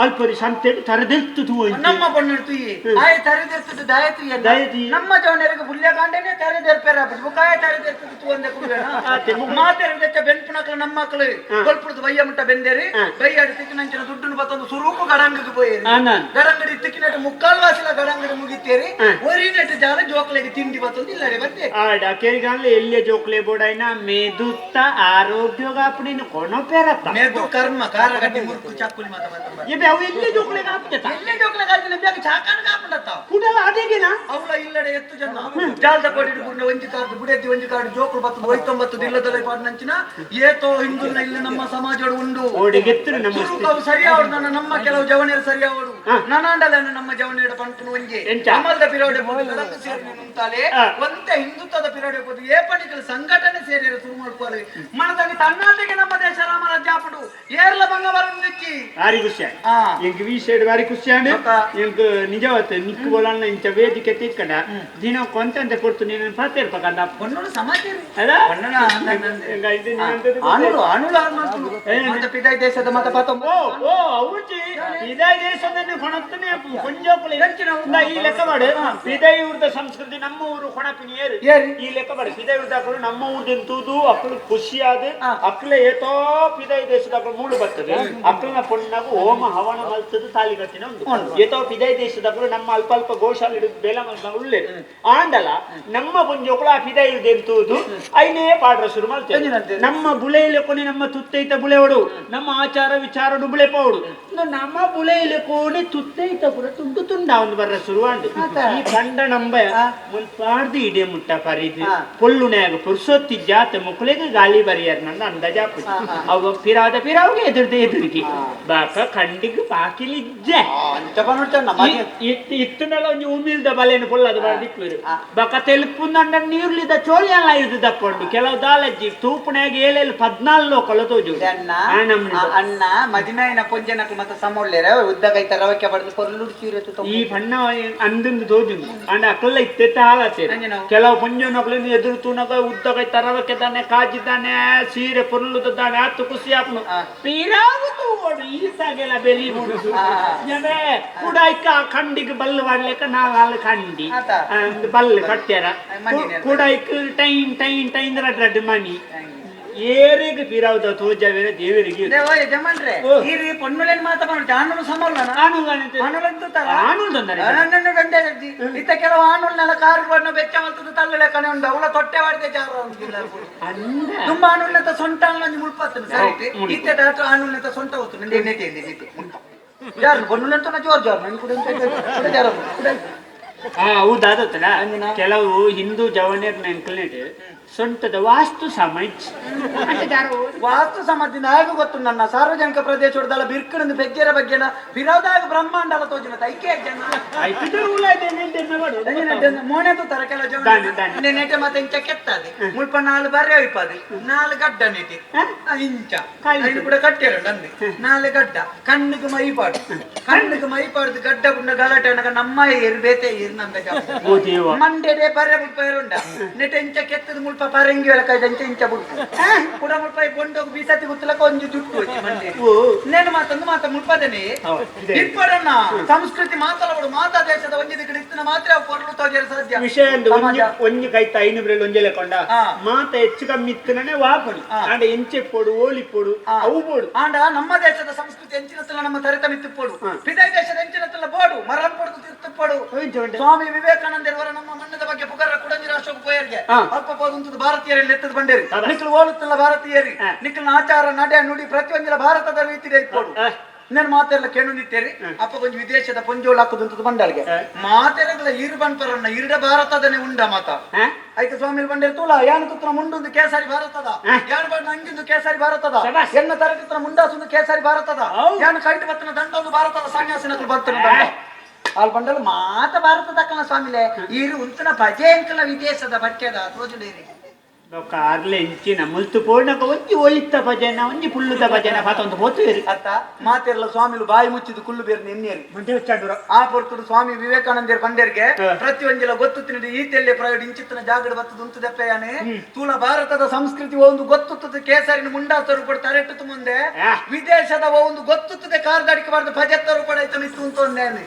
ಅಲ್ಪರಿ ಸಂತೆ ತರದೆತ್ತು ತೂಯಿ ನಮ್ಮ ಪೊಣ್ಣನು ತೂಯಿ ಆಯ ತರದೆತ್ತು ದಾಯ ತೂಯಿ ನಮ್ಮ ಜವನರಿಗೆ ಬುಲ್ಯ ಕಾಂಡನೆ ತರದೆರ್ಪೇರ ಬುಕಾಯ ತರದೆತ್ತು ತೂವಂದೆ ಕುಡುವೇನ ಮಾತೆರ ಬೆನ್ಪುನಕ್ಲು ನಮ್ಮ ಮಕ್ಕಳು ಕೊಲ್ಪುಡ್ದು ಬಯ್ಯ ಮುಟ್ಟ ಬೆಂದೇರಿ ಬಯ್ಯಾಡಿ ತಿಕ್ಕಿನಂಚಿನ ದುಡ್ಡನ್ನು ಬತ್ತೊಂದು ಸುರೂಪು ಗಡಂಗಕ್ಕೆ ಪೋಯೇರಿ ಗಡಂಗಡಿ ತಿಕ್ಕಿನಟ್ಟು ಮುಕ್ಕಾಲ್ ವಾಸಿಲ ಗಡಂಗಡಿ ಮುಗಿತೇರಿ ಒರಿನೆಟ್ಟು ಜಾಲ ಜೋ ಜೋಕ್ಲೆಗೆ ತಿಂಡಿ ಬತ್ತೊಂದು ಇಲ್ಲಡೆ ಬತ್ತೆ ಆಡ ಕೇರಿಗಾನ್ಲೆ ಎಲ್ಲಿಯ ಜೋಕ್ಲೆ ಬೋಡಾಯ್ನ ಮೇದುತ್ತ ಆರೋಗ್ಯಗಾಪುಣಿನ ಕೊನೊ ಪೇರತ್ತ ಮೇದು ಕರ್ಮ ಕಾರ ಗಡ್ಡಿ ಮುರುಕು ಚಾಕುಲಿ ಮಾತ ಮಾತ ಎಬೆ ಅವು ಎಲ್ಲಿಯ ಜೋಕ್ಲೆ ಕಾಪ್ತೇತ ಎಲ್ಲೇ ಜೋಕ್ಲೆ ಕಾಯ್ದಿನ ಬ್ಯಾಗ ಚಾಕಾನ ಕಾಪುಂಡತ್ತ ಕುಡಲ ಅದೇಗಿನ ಅವಳ ಇಲ್ಲಡೆ ಎತ್ತು ಜನ ಜಾಲ್ದ ಕೊಡಿ ಗುಂಡ ಒಂಜಿ ಕಾರ್ಡು ಬುಡೆದ್ದಿ ಒಂಜಿ ಕಾರ್ಡು ಜೋಕುಲು ಬತ್ತು ಒಯ್ತೊಂಬತ್ತು ಇಲ್ಲದಲೆ ಪಾಡ್ನಂಚಿನ ಏತೋ ಹಿಂದುಲ್ನ ಇಲ್ಲಿ ನಮ್ಮ ಸಮಾಜಡು ಉಂಡು ಓಡಿಗೆತ್ತರು ನಮ್ಮ ಸುರುಕು ಸರಿಯಾವಡು ನನ್ನ ನಮ್ಮ ಕೆಲವು ಜವನಿಯರು ಸರಿಯಾವಡು ನನಾಂಡಲನ್ನು ನಮ್ಮ ಜವನಿಯರ ಪಂಪುನು ಒಂಜಿ ಎಂಚ? ಅಮಲ್ದ ಪಿರೋಡೆ ಪೋದು ಸೇರಿ ನಿಂತಾಲೆ ಒಂತೆ ಹಿಂದುತ್ವದ ಪಿರೋಡೆ ಪೋದು ಏ ಪಣಿಕಲು ಸಂಘಟನೆ ಸೇರಿರ ಶುರು ಮಾಡ್ಕೋಲಿ ಮನದಲ್ಲಿ ತನ್ನಾಟೆಗೆ ನಮ್ಮ ದೇಶ ರಾಮರಾಜ್ಯ ಆಪುಡು ಏರ್ಲ ಭಂಗ ಬರದಿಕ್ಕಿ ಭಾರಿ ಖುಷಿ ಆ. ಎಂಕ್ ವಿ ಸೈಡ್ ಭಾರಿ ಖುಷಿ ಆಂಡ್ ಬೊಕ್ಕ? ಎಂಕ್ ನಿಜವತ್ ನಿಕ್ಕು ಬೋಲನ್ನ ಇಂಚ ವೇದಿಕೆ ತಿಕ್ಕಂಡ ದಿನ ಕೊಂತಂತೆ ಕೊಡ್ತು ನೀನು ಪಾತೇರ್ಪಕಂಡ ಹೊನ್ನೋಡು ಸಮಾಚಾರ ಅಲ್ಲ ಹೊನ್ನೋಣ ಎಂಗ ಇದು ನೀನಂತದ್ದು ಆನುಡು ಆನುಡು ಆರು ಮಾಡ್ತು ಮತ್ತೆ ಪಿದಾಯಿ ದೇಶದ ಮತ ಪಾತ ಓ ಓ ಅವುಚಿ ಪಿದಾಯಿ ದೇಶದನ್ನು ಕೊಣತ್ತನೆ ಕೊಂಜೋಕುಲು ಈ ಲೆಕ್ಕ ಮಾಡು ಪಿದಾಯಿ ಊರ್ದ ಸಂಸ್ಕೃತಿ ನಮ್ಮ ಊರು ಕೊಣಪಿನ ಏರು ಏರಿ. ಈ ಲೆಕ್ಕ ಮಾಡು ಪಿದಾಯಿ ಊರ್ದ ಅಕ್ಕಳು ನಮ್ಮ ಊರ್ದಿಂದ ತೂದು ಅಕ್ಕಳು ಖುಷಿಯಾದ ಅಕ್ಕಲೆ ಏತೋ ಪಿದಾಯಿ ದೇಶದ ಅಕ್ಕಳು ಮೂಳು ಬರ್ತದೆ ಅಕ್ಕಳನ ಪೊಣ್ಣಾಗ ಹೋಮ ಹವನ ಮಲ್ತದ್ದು ತಾಲಿ ಕಟ್ಟಿನ ಉಂಟು ಏತೋ ಪಿದಾಯಿ ದೇಶದ ಅಕ್ಕಳು ನಮ್ಮ ಅಲ್ಪ ಅಲ್ಪ ಗೋಶಾಲೆ ಹಿಡಿದು ಬೇಲ ಮಲ್ತ ಉಳ್ಳೇರು ಆಂಡಲ ನಮ್ಮ ಪೊಂಜೋಕುಳು ಆ ಪಿದಾಯಿ ಊರ್ದ ತೂದು ಐನೇ ಪಾಡ್ರ ಶುರು ಮಾಡ್ತೇವೆ ನಮ್ಮ ಬುಳೆಯಿಲೆ ಕೊನೆ ನಮ್ಮ ತುತ್ತೈತ ಬುಳೆವಡು ನಮ್ಮ ಆಚಾರ ವಿಚಾರಡು ಬುಳೆ ಪೌಡು ನಮ್ಮ ಬುಳೆಯಿಲೆ ಕೋಣೆ ತುತ್ತೈತ ಪುರ ತುಂಡು ತುಂಡ ಒಂದು ಬರ್ರ ಶುರುವಾಂಡು ಈ ಕಂಡ ನಂಬ ಮುಲ್ಪಾಡ್ದು ಇಡೆ ಮುಟ್ಟ ಪರಿದು ಪೊಳ್ಳುನ್ಯಾಗ ಪುರ್ಸೊತ್ತಿ ಜಾತ ಮುಕ್ಕಳಿಗೆ ಗಾಳಿ ಬರಿಯರ್ ನನ್ನ ಅಂದಾಜಾಪು ಅವ ಪಿರಾದ ಪಿರಾವ್ಗೆ ಎದುರ್ದ ಎದುರಿಗೆ ಬಾಕ ಕಂಡಿಗೆ ಬಾಕಿಲಿಜ್ಜೆ ಅಂಚ ಇತ್ತುನಲ ಒಂಜಿ ಉಮಿಲ್ದ ಬಲೆನು ಪೊಲ್ಲದ ಬಾರ್ದಿಪ್ಪುರು ಬಕ ತೆಲುಪುಂದಂಡ ನೀರ್ಲಿದ ಚೋಳಿಯಲ್ಲ ಇದು ದಪ್ಪಂಡು ಕೆಲವು ದಾಲಜ್ಜಿ ತೂಪುನ್ಯಾಗ ಏಳೇಳು 14 ಲೋಕಲ ತೋಜು ಅಣ್ಣ ಅಣ್ಣ ಮದಿನಾಯಿನ ಪೊಂಜನకు ಮತ್ತೆ ಸಮೊಳ್ಳೆರ ಉದ್ದ ಕೈತ ರವಕ್ಕೆ ಬಡ್ದು ಪೊರ್ಲು ಚೀರೆ ಈ ಬಣ್ಣ ಅಂದಂದು ತೋಜುಂಡು ಅಂಡ ಅಕ್ಕಲ್ಲ ಇತ್ತೆತ್ತ ಹಾಳಾತೇನೆ ಕೆಲವು ಪೊಂಜನಕ್ಲಿಂದ ಎದುರು ತೂನಗ ಉದ್ದ ಕೈ ತರವಕ್ಕೆ ತಾನೆ ಕಾಜಿದ್ದಾನೆ ಸೀರೆ ಪೊರ್ಲುದಾನೆ ಆತು ಖುಷಿ ಆಪನು ಪಿರಾವು ತೂವಡು ಈ ಸಾಗೆಲ್ಲ ಬೆಲಿ ಬುಡುಸು ಕುಡಾಯ್ಕ ಕಂಡಿಗೆ ಬಲ್ಲು ಮಾಡ್ಲಿಕ್ಕ ನಾಲ್ ಕಂಡಿ ಬಲ್ಲು ಕಟ್ಟ್ಯಾರ ಕುಡಾಯ್ಕ time time time ರಡ್ ರಡ್ ಮಣಿ ಏರಿಗೆ ಪಿರಾವ್ದ ತೋಜವೇರ ದೇವರಿಗೆ ಯಜಮಾನ್ರೆ ಈ ಪೊನ್ನುಲೇನ್ ಮಾತ ಬಂದು ಆನುಲು ಸಮಲ್ಲ ಇತ್ತ ಕೆಲವು ಆನುಲ್ನೆಲ್ಲ ಕಾರು ಬಣ್ಣ ಬೆಚ್ಚ ಮಲ್ತದ ತಲ್ಲಳೆ ಕಣೆ ಉಂಡು ಅವಳ ತೊಟ್ಟೆ ವಾಡಿದೆ ಜಾರು ತುಂಬ ಆನುಲ್ನೆತ ಸೊಂಟ ಅಂಜಿ ಮುಳ್ಪತ್ತನ ಸರಿ ಇತ್ತೆ ದಾಟು ಆನುಲ್ನೆತ ಸೊಂಟ ಹೋತು ನಂದು ಎಣ್ಣೆ ತೇಂದಿ ಜಾರು ಪೊನ್ನುಲೆಂತ ಜೋರ್ ಜಾರು ನನ್ ಕೂಡ ಜಾರು ಹೌದಾದತ್ತಲ್ಲ ಕೆಲವು ಹಿಂದೂ ಜವನಿಯರ್ ನೆನ್ಕಲ್ನೇಟ್ ಸೊಂಟದ ವಾಸ್ತು ಸಮಾಜ್ ವಾಸ್ತು ಸಮಾಜ ಆಗ ಗೊತ್ತು ನನ್ನ ಸಾರ್ವಜನಿಕ ಪ್ರದೇಶ ಬಿರ್ಕಣದ ಬೆಜ್ಜರ ಬಗ್ಗೆನ ವಿರೋಧಾಗ ಬ್ರಹ್ಮಾಂಡ ತೋಜಿನ ಐಕೆ ಜನ ಮೋನೆ ತರ ಕೆಲವು ಜನ ನೆಟೆ ಮತ್ತೆ ಇಂಚ ಕೆತ್ತದೆ ಮುಲ್ಪ ನಾಲು ಬರ್ರೆ ಒಯ್ಪದೆ ನಾಲು ಗಡ್ಡ ನೆಟಿ ಇಂಚ ಐನು ಕೂಡ ಕಟ್ಟಿರ ನಂದು ನಾಲು ಗಡ್ಡ ಕಣ್ಣಿಗೆ ಮೈ ಪಾಡು ಕಣ್ಣಿಗೆ ಮೈ ಪಾಡ್ದು ಗಡ್ಡ ಗುಂಡ ಗಲಾಟೆ ಅನಗ ನಮ್ಮ ಏರು ಬೇತೆ ಏರು ನಂದ ಮಂಡೆಡೆ ಬರ್ರೆ ಮುಲ್ಪ ಏರುಂಡ ನೆಟೆ ಇಂಚ ಕೆತ್ತದ ಮುಲ್ಪ ಪರಂಗಿ ಒಳಕ ಇಂಚ ಇಂಚ ಬುಡ್ಪು ಕುಡ ಮುಲ್ಪ ಬೊಂಡೋಗು ಬೀಸತಿ ಗುತ್ತಲಕ ಒಂಜಿ ಜುಟ್ಟು ಮಂಡೆ ನೇನು ಮಾತಂದು ಮಾತ ಮುಲ್ಪದನೆ ಇಪ್ಪಡಣ್ಣ ಸಂಸ್ಕೃತಿ ಮಾತಲಬಡು ಮಾತಾ ದೇಶದ ಒಂಜಿ ದಿಕ್ಕಡೆ ಇತ್ತಿನ ಮಾತ್ರ ಪೊರ್ಲು ತೋಜರೆ ಸಾಧ್ಯ ವಿಷಯ ಒಂಜಿ ಕೈತ ಐನು ಬ್ರೆಲ್ ಒಂಜೆಲೆ ಕೊಂಡ ಮಾತ ಹೆಚ್ಚು ಕಮ್ಮಿ ಇತ್ತನೇ ವಾಪಣಿ ಆಂಡ ಎಂಚೆ ಪೋಡು ಓಲಿ ಪೋಡು ಅವು ಪೋಡು ಆಂಡ ನಮ್ಮ ದೇಶದ ಸಂಸ್ಕೃತಿ ಎಂಚಿನತ್ತಲ್ಲ ನಮ್ಮ ತರಿತ ಮಿತ್ತುಪೋಡು ಪಿದಾಯಿ ದೇಶದ ಎಂಚಿನತ್ತಲ್ಲ ಬೋಡು ಮರನ್ ಪೊಡ್ದು ತಿರ್ತುಪೋಡು ಸ್ವಾಮಿ ವಿವೇಕಾನಂದರವರ ನಮ್ಮ ಮಣ್ಣದ ಬಗ್ಗೆ ಪುಗರ ಕುಡಂಜಿ ರಾಷ್ಟ್ರಕ್ಕೆ ಪೋಯರ್ಗೆ ಅಲ್ಪ ಪೋದುಂತದ ಭಾರತೀಯರಲ್ಲಿ ಎತ್ತದ ಬಂಡೇರಿ ನಿಕ್ಕಲು ಓಲುತ್ತಲ್ಲ ಭಾರತೀಯರಿ ನಿಕ್ಕಲ್ನ ಆಚಾರ ನಡೆ ನುಡಿ ಪ್ರತಿಯೊಂದಿನ ಭಾರತದ ರೀತಿ ಇಪ್ಪೋಡು ನಾನು ಮಾತೆಲ್ಲ ಕೇಳು ನಿತ್ತೇರಿ ಅಪ್ಪ ಕೊಂಚ ವಿದೇಶದ ಪೊಂಜೋಳು ಹಾಕುದಂತದ ಬಂಡಾಳ್ಗೆ ಮಾತೆರಗಳ ಇರು ಬನ್ಪರನ್ನ ಇರುಡ ಭಾರತದನೆ ಉಂಡ ಮಾತ ಆಯ್ತು ಸ್ವಾಮಿ ಬಂಡೇರಿ ತೂಲ ಯಾನು ತುತ್ರ ಮುಂಡೊಂದು ಕೇಸರಿ ಭಾರತದ ಯಾನು ಬಣ್ಣ ಅಂಗಿಂದು ಕೇಸರಿ ಭಾರತದ ಎನ್ನ ತರಕಿತ್ರ ಮುಂಡಾಸುಂದು ಕೇಸರಿ ಭಾರತದ ಯಾನು ಕೈಟು ಬತ್ತನ ದಂಡೊಂದು ಭಾರತದ ಸನ್ಯಾಸಿನಕಲು ಬರ್ತನ ದಂಡ ಅಲ್ಲಿ ಬಂಡಲು ಮಾತ ಭಾರತದ ಕಣ ಸ್ವಾಮಿಲೆ ಈರು ಉಂತನ ಭಜೆ ಅಂಕಲ ವಿದೇಶದ ಬಟ್ಟೆದ ತೋಜುಡೇರಿ ಕಾರ್ಲೆ ಎಂಚಿನ ಮುಲ್ತು ಪೋರ್ಣಕ ಒಂಜಿ ಒಲಿತ್ತ ಭಜನ ಒಂಜಿ ಪುಲ್ಲುದ ಭಜನ ಪಾತೊಂದು ಪೋತುವೇರು ಅತ್ತ ಮಾತೆರ್ಲ ಸ್ವಾಮಿಲು ಬಾಯಿ ಮುಚ್ಚಿದ್ದು ಕುಲ್ಲು ಬೇರು ನಿನ್ನೇರಿ ಆ ಪೊರ್ತುಡು ಸ್ವಾಮಿ ವಿವೇಕಾನಂದರ ಬಂಡೇರಿಗೆ ಪ್ರತಿಯೊಂದಿಲ ಗೊತ್ತು ತಿನ್ನಡಿ ಈ ತೆಲ್ಲೆ ಪ್ರಯೋಗ ಇಂಚಿತ್ತಿನ ಜಾಗಡ ಬತ್ತದ ಉಂತದಪ್ಪಯಾನೆ ತೂಲ ಭಾರತದ ಸಂಸ್ಕೃತಿ ಒಂದು ಗೊತ್ತುತ್ತದೆ ಕೇಸರಿನ ಮುಂಡಾಸರು ಕೂಡ ತರೆಟ್ಟು ಮುಂದೆ ವಿದೇಶದ ಒಂದು ಗೊತ್ತುತ್ತದೆ ಕಾರ್ದಾಡಿಕೆ ಬಾರದು ಭಜತ್ತರು ಕೂಡ ಐತ ಮಿತ್ತು ಉಂಟೊಂದೇನೆ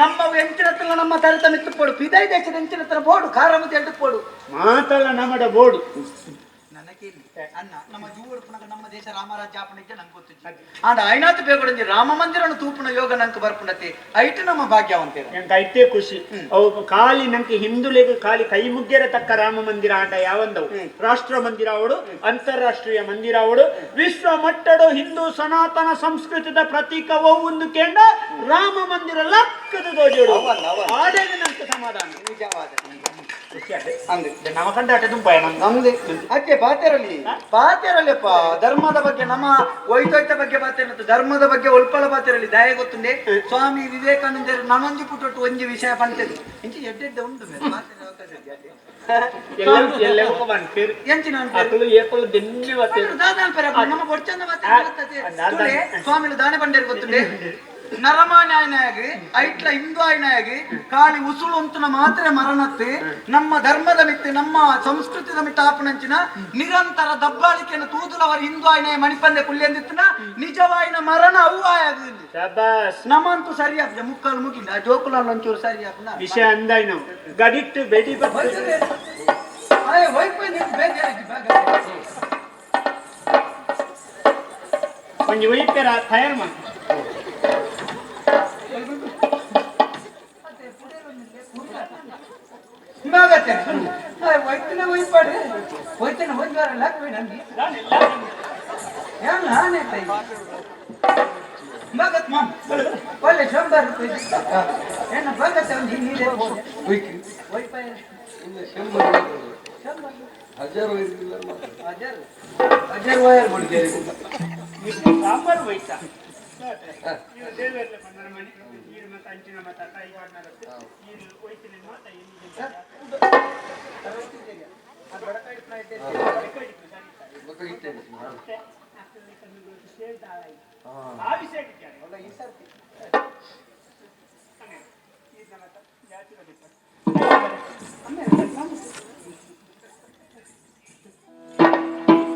ನಮ್ಮ ಎಂಚಿನ ನಮ್ಮ ತರೆತ ಮಿತ್ತು ಪೋಡು ಪಿದೈ ದೇಶದ ಎಂಚಿನ ಬೋಡು ಖಾರ ಮತ್ತೆ ಎಂಟು ಪೋಡು ಮಾತಲ್ಲ ನಮ್ಮಡ ಬೋಡು ಕೇಳಿ ಅಣ್ಣ ನಮ್ಮ ಜೂವರ್ಪುನಗ ನಮ್ಮ ದೇಶ ರಾಮರಾಜ್ಯ ಆಪಣಕ್ಕೆ ನಂಗೆ ಗೊತ್ತಿತ್ತು ಆಂಡ ಐನಾತ್ ಬೇಗೊಡಂಜಿ ರಾಮ ಮಂದಿರನು ತೂಪುನ ಯೋಗ ನಂಗೆ ಬರ್ಪುಂಡತೆ ಐಟ್ ನಮ್ಮ ಭಾಗ್ಯವಂತೇರ ಎಂಕ್ ಐತೆ ಖುಷಿ. ಅವು ಖಾಲಿ ನಂಗೆ ಹಿಂದುಲೆಗ್ ಖಾಲಿ ಕೈ ಮುಗ್ಗೆರ ತಕ್ಕ ರಾಮ ಮಂದಿರ ಆಂಡ ಯಾವಂದವು ರಾಷ್ಟ್ರ ಮಂದಿರ ಅವಡು, ಅಂತಾರಾಷ್ಟ್ರೀಯ ಮಂದಿರ ಅವಡು, ವಿಶ್ವ ಮಟ್ಟಡು ಹಿಂದೂ ಸನಾತನ ಸಂಸ್ಕೃತಿದ ಪ್ರತೀಕವೋ ಒಂದು ಕೇಂದ್ರ ರಾಮ ಮಂದಿರ ಲಕ್ಕದ ದೋಜೋಡು ಆಡೇನೆ ನಂಗೆ ಸಮಾಧಾನ. ನಿಜವಾದ ಖುಷಿ ಆದೆ. ಅಂದೆ ನಮ್ಮ ಕಂಡಾಟ ತುಂಬಾ ನಮ್ದು ಅಕ್ಕೆ ಬಾತೆರಲಿ ಬಾತೆರಲಿಯಪ್ಪ ಧರ್ಮದ ಬಗ್ಗೆ ನಮ್ಮ ಒಯ್ತೊಯ್ತ ಬಗ್ಗೆ ಬಾತೆರತ್ತು ಧರ್ಮದ ಬಗ್ಗೆ ಒಲ್ಪಲ ಬಾತೆರಲಿ ದಯ ಗೊತ್ತುಂಡೆ ಸ್ವಾಮಿ ವಿವೇಕಾನಂದರು ನಾನೊಂಜಿ ಪುಟ್ಟೊಟ್ಟು ಒಂಜಿ ವಿಷಯ ಪಂಚದು ಇಂಚಿ ಎಡ್ಡೆಡ್ಡೆ ಉಂಟು ಮೇರೆ ಬಾತೆರ ಅವಕಾಶ ಇದೆ. ಎಲ್ಲವೂ ಬಂದ್ಪೇರು ಎಂಚಿನ ಅನ್ಪೇರು? ಅಕಲು ಏಕಲು ದೆನ್ನೆ ಬತ್ತೇರು. ದಾದ ಅನ್ಪೇರು ಅಪ್ಪ, ನಮ್ಮ ಬೊಡ್ಚಂದ ಬಾತೆರ ಬರ್ತದೆ. ದಾದ. ತುಳೆ ಸ್ವಾಮಿಲು ದಾನೆ ಬಂಡೇರು ಗೊತ್ತುಂಡೆ ನರಮಾನ್ಯಾಯನಾಗಿ ಐಟ್ಲ ಹಿಂದೂ ಆಯ್ನಾಗಿ ಕಾಳಿ ಉಸುಳು ಅಂತನ ಮಾತ್ರ ಮರಣತ್ತೆ ನಮ್ಮ ಧರ್ಮದ ಮಿತ್ತೆ ನಮ್ಮ ಸಂಸ್ಕೃತಿದ ಮಿತ್ತ ಆಪಣಂಚಿನ ನಿರಂತರ ದಬ್ಬಾಳಿಕೆಯನ್ನು ತೂದುಲವರ ಹಿಂದೂ ಆಯ್ನಾಯ ಮಣಿಪಂದೆ ಪುಲ್ಯಂದಿತ್ತನ ನಿಜವಾಯಿನ ಮರಣ ಅವು ಆಯಾಗುದು ಶಬಾಸ್. ನಮ್ಮಂತೂ ಸರಿ ಆಗ್ತದೆ ಮುಕ್ಕಾಲು ಮುಗಿಲ್ಲ ಆ ಜೋಕುಲಾಲ್ ಒಂಚೂರು ಸರಿ ಆಗ್ನ ವಿಷಯ ಅಂದಾಯ್ನು ಗಡಿಟ್ಟು ಬೆಡಿ ಬರ್ತದೆ. ಒಂಜಿ ಒಯ್ಪೆರ ತಯಾರು ಮಾಡಿ ಹೋಯ್ತನ ಹೋಯ್ಪಾಡು ಹೋಯ್ತನ ಹೋಯ್ತು ಬರಲ್ಲ ನಂಗೆ ಭಗತ್ ಮಾಮ್ ಒಳ್ಳೆ 100 ರೂಪಾಯಿ ಏನ ಭಗತ್ ಒಂದು ನೀರೇ ಹಜಾರು ಹಜಾರ್ ವಯರ್ ಬಿಡ್ಗೆ ಸಾಂಬಾರು ಒಯ್ತಾ ಇವ ದೇವೆರ್ಲೆ ಪಂಡನ ಮನೆ ಈರು ಮತ್ತೆ ಅಂಚಿನ ಮತ್ತೆ ಕೈ ಪಾಡ್ನರತ್ತು ಈರು ಒಯ್ತಿನ ಮಾತ ಆ ವಿಷಯ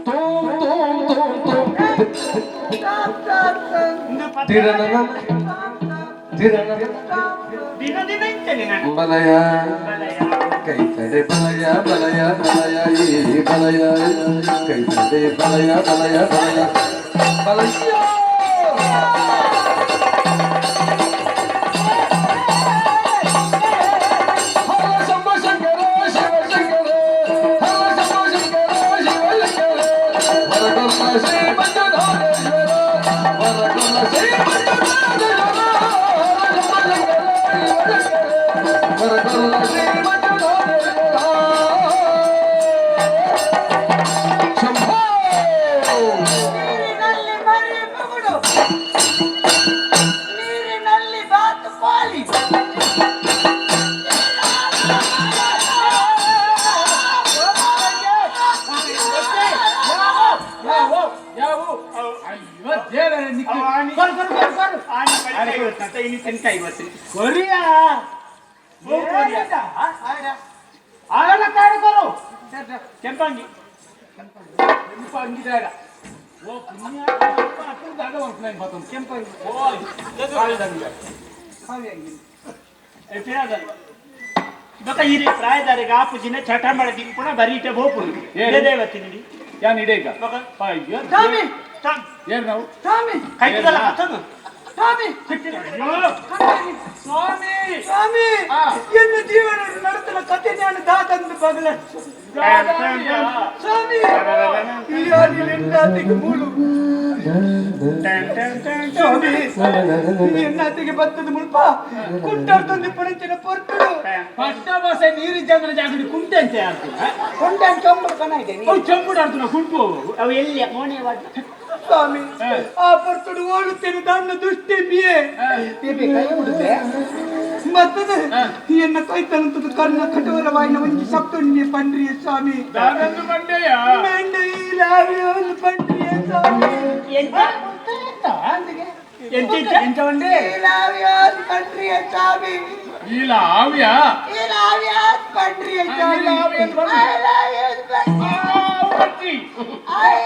ತೋಂ ತೋಂ ತೋಂ ತೋಂ ತಿರನನ ತಿರನನ ದಿನ ದಿನ ಇಂಚನೆ ನಾನು ಬಲಯ ಕೈ ತಡೆ ಬಲಯ ಬಲಯ ಬಲಯ ಈ ಬಲಯ ಕೈ ತಡೆ ಬಲಯ ಬಲಯ ಬಲಯ ಬಲಯ ಹರ ಶಂಭೋ ಶಂಕರ ಶಿವ ಶಂಕರ ಹರ ಶಂಭೋ ಶಂಕರ ಶಿವ ಶಂಕರ ವರಕೊಲ್ಲ ಶ್ರೀ ಮಂಜುನಾಥೇಶ್ವರ ವರಕೊಲ್ಲ ಶ್ರೀ ಮಂಜುನಾಥೇಶ್ವರ ಹರ ಶಂಭೋ ಶಂಕರ ಶಿವ ಶಂಕರ ವರಕೊಲ್ಲ ಶ್ರೀ ಮಂಜುನಾಥೇಶ್ವರ ಶಂಭೋ. ನೀರಿನಲ್ಲಿ ಮರಿ ಬುಗುಡು ನೀರಿನಲ್ಲಿ ಬಾತು ಕೋಲಿ ಕೊರಿಯಾ ಕೆಂಪಂಗಿ ಬೊಕ ಈ ಪ್ರಾಯದಾರಿಗೆ ಆಪುಜಿನ ಚಟ ಮಾಡದಿ ಪುಣ ಬರೀಟೆ ಬೋಪುನು ದೇವತಿನಿ ಯಾನ್ ಇಡೀಗ ಬೊಕ ಅಯ್ಯೋ ಸ್ವಾಮಿ ಏನ್ ನಾವು ಸ್ವಾಮಿ ಕೈತದಲ್ಲ ಹತ್ತದು ಸ್ವಾಮಿ ಸ್ವಾಮಿ ಸ್ವಾಮಿ ಎನ್ನ ಜೀವನ ನಡೆತನ ಕಥೆ ನಾನು ದಾತಂದು ಬಗಲ ಸ್ವಾಮಿ ಈ ಆದಿಲೆಂದಾತಿಗೆ ಮೂಲು ಸ್ವಾಮಿ ಎನ್ನಾತಿಗೆ ಬತ್ತದ ಮುಲ್ಪ ಕುಂಟಾಡ್ತೊಂದು ಪಣಚಿನ ಪೊರ್ತುಡು ಪಟ್ಟ ಬಸ ನೀರು ಚಂದ್ರ ಜಾಗಡಿ ಕುಂಟೆ ಅಂತ ಆಡ್ತೀನ ಕೊಂಡಾನ್ ಚೊಂಬುಡು ಕಣ ಇದೆ ಅವು ಚಂಬುಡು ಆಡ್ತೀನ ಕುಂಟು ಅವು ಅವು ಎಲ್ಲಿ ಮೋನೆ ವಾಡ್ಲ ಸ್ವಾಮಿ ಆ ಪೊರ್ತುಡು ಓಡುತ್ತೇನೆ ದಾನ್ನ ದುಷ್ಟೆ ಬಿಯೆ ಬೇಬೆ ಕೈ ಬಿಡುತ್ತೆ ಮತ್ತದ ಎನ್ನ ಕೈತನಂತದ ಕರ್ಣ ಕಠೋರವಾಯಿನ ಒಂಜಿ ಶಬ್ದೊಂಡಿ ಪಂಡ್ರಿಯ ಸ್ವಾಮಿ ದಾನಂದು ಮಂಡೆಯ ಮಂಡೆಯಿಲಾವಿಯೋಲು ಪಂಡ್ರಿಯ ಸ್ವಾಮಿ ಎಂತ ಎಂತ ಎಂತ ಒಂಡೆ ಇಲಾವಿಯೋಲು ಪಂಡ್ರಿಯ ಸ್ವಾಮಿ ಇಲ್ಲ ಆವ್ಯಾ ಇಲಾವಿಯೋಲು ಪಂಡ್ರಿಯ ಸ್ವಾಮಿ ಇಲಾವಿಯೋಲು ಪಂಡ್ರಿ. ಇಲಾವಿಯೋಲು ಪಂಡ್ರಿ. ಆಯ್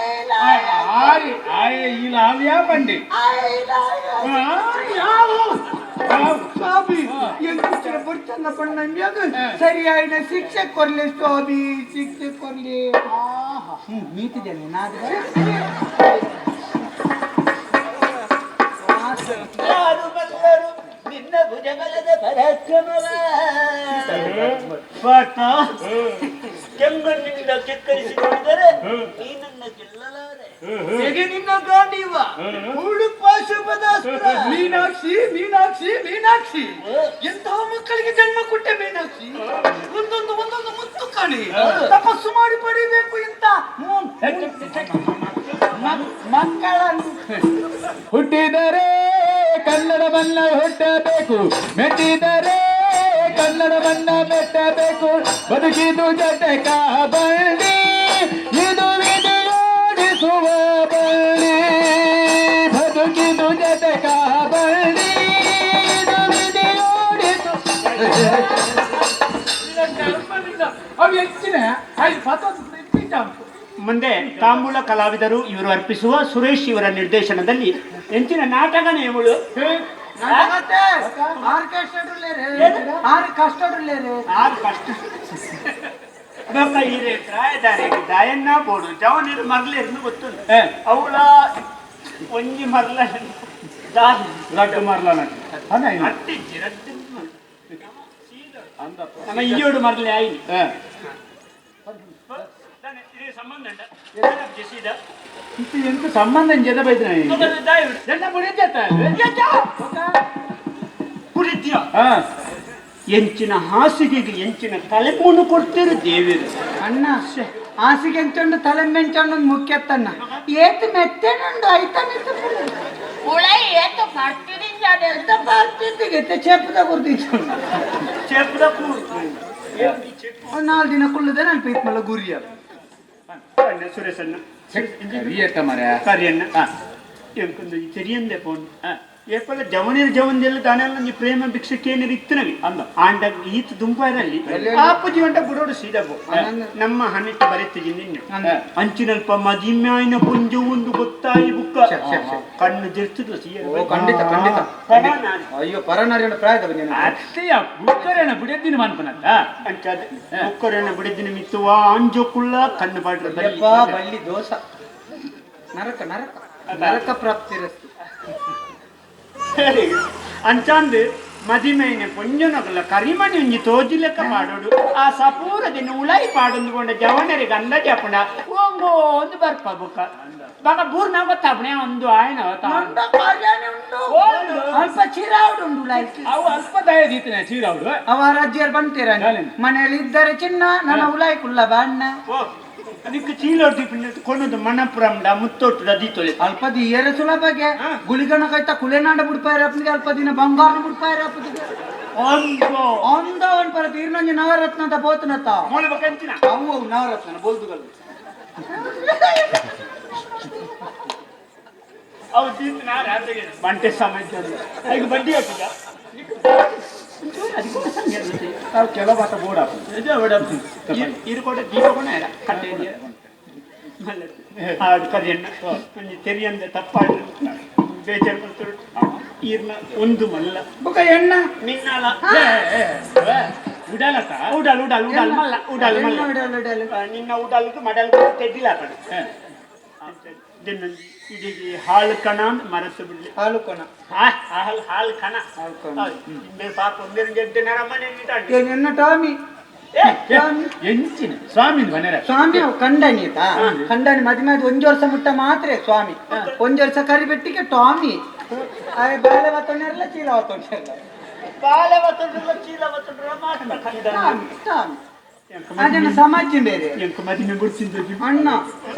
ಆಯ್ ಇಲ್ಲ ಆವ್ಯಾ ಬಂಡಿ ಇಲಾವಿಯೋಲು ಯಾವ ಸ್ವಾಮಿ ಸ್ವಾಮಿ ಎಂಚಿನ ಬುರ್ಚನ್ನ ಪಣ್ಣಂಬ್ಯಾಗ ಸರಿಯಾಯಿನ ಶಿಕ್ಷೆ ಕೊರ್ಲಿ ಸ್ವಾಮಿ, ಶಿಕ್ಷೆ ಕೊರ್ಲಿ. ಮೀತಿದ್ದೇನೆ ನಾದ್ರೆ. ಯಾರು ಬಲ್ಲರು ನಿನ್ನ ಭುಜಬಲದ ಪರಾಕ್ರಮವ? ಪಾಠ ಕೆಂಗಣ್ಣಿನಿಂದ ಕೆಕ್ಕರಿಸಿ ನೋಡಿದರೆ ನೀನನ್ನ ಗೆಲ್ಲಲಾರೆ. ಹೇಗೆ ನಿನ್ನ ಗಾಂಡೀವ ಹೂಳು ಪಾಶುಪದಾಸ್ತ್ರ. ಮೀನಾಕ್ಷಿ, ಮೀನಾಕ್ಷಿ, ಮೀನಾಕ್ಷಿ, ಎಂತಹ ಮಕ್ಕಳಿಗೆ ಜನ್ಮ ಕೊಟ್ಟೆ ಮೀನಾಕ್ಷಿ! ಒಂದೊಂದು ಒಂದೊಂದು ಮುತ್ತು ಕಾಣಿ. ತಪಸ್ಸು ಮಾಡಿ ಪಡಿಬೇಕು ಇಂತ ಮಕ್ಕಳನ್ನು. ಹುಟ್ಟಿದರೆ ಕನ್ನಡವನ್ನ ಹುಟ್ಟಬೇಕು, ಮೆಟ್ಟಿದರೆ ಕನ್ನಡವನ್ನ ಮೆಟ್ಟಬೇಕು. ಬದುಕಿದು ಜಟಕ ಬಂಡಿ, ಇದು ವಿಧಿಯೋಡಿಸುವ ಬಳ್ಳಿ. ಬದುಕಿದು ಜಟಕ ಬಂಡಿ, ಇದು ವಿಧಿಯೋಡಿಸುವ. ಅವು ಹೆಚ್ಚಿನ ಮುಂದೆ ತಾಂಬೂಲ ಕಲಾವಿದರು ಇವರು ಅರ್ಪಿಸುವ ಸುರೇಶ್ ಇವರ ನಿರ್ದೇಶನದಲ್ಲಿ ಎಂಚಿನ ನಾಟಕ ನೇಮಳು. ಆರು ಕಷ್ಟ, ಆರು ಕಷ್ಟಡುಲ್ಲೇರೆ. ಆರು ಕಷ್ಟ ಬೊಕ್ಕ ಈರೆ ಪ್ರಾಯದಾರಿಗೆ ದಾಯನ್ನ ಬೋಡು ಜವನಿರು ಮರ್ಲೇರ್ನು ಗೊತ್ತುಂಟು. ಅವಳ ಒಂಜಿ ಮರ್ಲ ದಾಯಿ ಲಡ್ಡು ಮಾರ್ಲ. ಅಟ್ಟಿಜ್ಜಿ ರಡ್ಡು ನಮ್ಮ ಇಯ್ಯೋಡು ಮರ್ಲೆ ಆಯ್ನಿ ಸಂಬಂಧ ಉಂಟ ಸೀದಾ. ಎಂತ ಸಂಬಂಧ ಜನ ಬೈದ್ರ? ದಾಯಿ ಜನ ಬುಡಿದ್ಯತ್ತ. ಕುಡಿದ್ಯ ಹಾ. ಎಂಚಿನ ಹಾಸಿಗೆಗೆ ಎಂಚಿನ ತಲೆಪೂನು ಕೊಡ್ತೀರು ದೇವರು. ಅಣ್ಣ, ಹಾಸಿಗೆ ಎಂಚುಂಡು, ತಲೆ ಮೆಂಚುಂಡು ಮುಖ್ಯತ್ತಣ್ಣ. ಏತ್ ಮೆತ್ತೆನುಂಡು ಐತ ಮೆತ್ತೆ. ಉಳೈ ಏತು ಬರ್ತಿದ್ದೀನಿ. ಎಂತ ಬರ್ತಿದ್ದಿಗೆ ಚೆಪ್ಪದ ಗುರ್ದಿತ್ತು. ಚೆಪ್ಪದ ಕೂರು. ನಾಲ್ಕು ದಿನ ಕುಳ್ಳುದೆ ನಾನು ಪೀತ್ಮಲ್ಲ ಗುರಿಯ. ಸುರೇಶಣ್ಣ. ಕರಿಯತ್ತ ಮರ. ಕರಿಯಣ್ಣ, ಎಂಕೊಂದು ತೆರಿಯಂದೆ ಫೋನ್ ಏಪಲ್ಲ ಜವನಿರು ಜವನ್ದೆಲ್ಲ ದಾನೆಲ್ಲ ಒಂಜಿ ಪ್ರೇಮ ಭಿಕ್ಷಕ್ಕೆ ಇತ್ತನವಿ ಅಂದ. ಆಂಡ ಈತ ದುಂಪಾರಲ್ಲಿ ಆಪ ಜೀವಂಟ ಬುಡೋಡು ಸೀದಾ ಬೋ. ನಮ್ಮ ಹನಿಟ್ಟು ಬರೆತಿಜಿ ನಿನ್ನೆ ಅಂಚಿನಲ್ಪ ಮದಿಮ್ಯಾಯಿನ ಪುಂಜು ಒಂದು ಗೊತ್ತಾಯಿ ಬುಕ್ಕ ಕಣ್ಣು ಜೆರ್ತದ. ಓ, ಖಂಡಿತ ಖಂಡಿತ. ಅಯ್ಯೋ, ಪರನಾರಿಯಣ ಪ್ರಾಯದ ಬನ್ನಿ. ಅತ್ತೆಯ ಬುಕ್ಕರೇನ ಬುಡಿಯದ್ದಿನ ಮನ್ಪನತ್ತ. ಅಂಚಾದ ಬುಕ್ಕರೆನ ಬಿಡಿದಿನ ಮಿತ್ತುವ ಅಂಜೋಕುಳ್ಳ ಕಣ್ಣು ಪಾಡ್ರ. ಯಪ್ಪ, ಬಳ್ಳಿ ದೋಸ, ನರಕ ನರಕ ನರಕ ಪ್ರಾಪ್ತಿರಸ್ತು. ಅಂಚಾಂದ್ ಮದಿಮೈನೆ ಪೊಂಜನಗಲ ಕರಿಮಣಿ ಒಂಜಿ ತೋಜಿಲೆಕ್ಕ ಪಾಡೋಡು. ಆ ಸಪೂರ ದಿನ ಉಳಾಯಿ ಪಾಡೊಂದು ಕೊಂಡ ಜವನರಿಗೆ ಅಂದಾಜಿ ಅಪ್ಪಣ ಓಂಗೋ ಒಂದು ಬರ್ಪ ಬುಕ್ಕ ಬಗ ಬೂರ್ನ ಗೊತ್ತಾಪಣೆ ಒಂದು ಆಯ್ನ. ನಂದ ಕಾರ್ಯಾನೆ ಉಂಟು. ಅಲ್ಪ ಚಿರಾವುಡು ಉಂಡು ಲೈಕ್. ಅವು ಅಲ್ಪ ದಯ ದೀತನೆ ಚೀರವಳು. ಅವ ರಾಜ್ಯರು ಬಂತೀರ. ನಾನೇನು? ಮನೆಯಲ್ಲಿ ಇದ್ದರೆ ಚಿನ್ನ ನನ್ನ ಉಲಾಯಿ ಕುಲ್ಲ ಬಣ್ಣ. ಓ ನಿಕ್ಕ ಚೀಲೋಡಿ ಕೊನದು ಮಣಪುರಂಡ ಮುತ್ತೊಟ್ಟು ದೀತೊಲೆ. ಅಲ್ಪ ದಿಯರ ಸುಲಭಗೆ ಗುಳಿಗಣ ಕೈತ ಕುಲೆನಾಂಡ ಬುಡ್ಪಾಯರ ಅಪ್ಪನಿಗೆ, ಅಲ್ಪ ದಿನ ಬಂಗಾರನ ಬುಡ್ಪಾಯರ ಅಪ್ಪನಿಗೆ. ಒಂದು ಅಂದ ಒಂದ್ ಪರ ತೀರ್ನಂಜಿ ನವರತ್ನದ ಪೋತನತ್ತ. ಮೋಳೆ ಬಕಂಚಿನ. ಅವು ಅವು ನವರತ್ನ ಬೋಲ್ದುಗಳು. ಅವು ದೀತ್ ನಾರು ಬಂಟೆ ಸಮಾಜ ಈಗ ಬಡ್ಡಿ ಹಾಕಿದ. ತಾವು ಕೆಲವು ಬಾತ ಬೋರ್ಡ್ ಹಾಕು. ಇದು ಕೂಡ ದೀಪ ಕೂಡ ಕಟ್ಟೆ ಆಡು ಕರಿಯಣ್ಣ ಒಂಜಿ ತೆರಿಯಂದೆ ತಪ್ಪಾಡು ಬೇಜಾರು ಮಾಡ್ತಾರೆ. ಈರ್ನ ಒಂದು ಮಲ್ಲ. ಬುಕ ಎಣ್ಣ. ನಿನ್ನಲ. ಉಡಾಲತ್ತ. ಉಡಲ್ ಉಡಲ್ ಉಡಲ್ ಮಲ್ಲ ಉಡಲ್ ಮಲ್ಲ. ಎಣ್ಣ ಉಡಲ್ ಉಡಲ್. ನಿನ್ನ ಉಡಲ್ಗೆ ಮಡಲ್ ತೆಡ್ಡಿಲ್ಲ ಕಣ ಇಡೀ ಹಾಳು ಕಣ ಮರತು ಬಿಡ್ಲಿ. ಹಾಲು ಕೊಣ. ಹಾಲು ಹಾಲು ಕಣ. ಹಾಲು ಕಣ. ಇಂಬೆ ಪಾಪ ಒಂದೇನು ಜಡ್ಡೆ ನರಮನೆ. ಎನ್ನ ಟಾಮಿ. ಟಾಮಿ. ಎಂಚಿನ ಸ್ವಾಮಿ ಮನೆರ. ಸ್ವಾಮಿ ಅವು ಕಂಡನಿ ಆಯ್ತಾ? ಕಂಡನಿ ಮದುವೆ ಆದ ಒಂಜಿ ವರ್ಷ ಮುಟ್ಟ ಮಾತ್ರ ಸ್ವಾಮಿ. ಒಂಜಿ ವರ್ಷ ಕರಿಬೆಟ್ಟಿಗೆ ಟಾಮಿ ಅರೆ ಬಾಳೆ ಬತ್ತೊಂಡಿರಲ್ಲ, ಚೀಲ ಬತ್ತೊಂಡಿರಲ್ಲ. ಬಾಳೆ ಬತ್ತೊಂಡ್ರಲ್ಲ, ಚೀಲ ಬತ್ತೊಂಡ್ರಲ್ಲ ಮಾತ್ರ ಕಂಡ. ಟಾಮಿ ಟಾಮಿ ಅದನ್ನ ಸಮಾಜ ಬೇರೆ. ಎಂಕ ಮದಿಮೆ ಗುಡ್ಸಿದ್ದು. ಅಣ್ಣ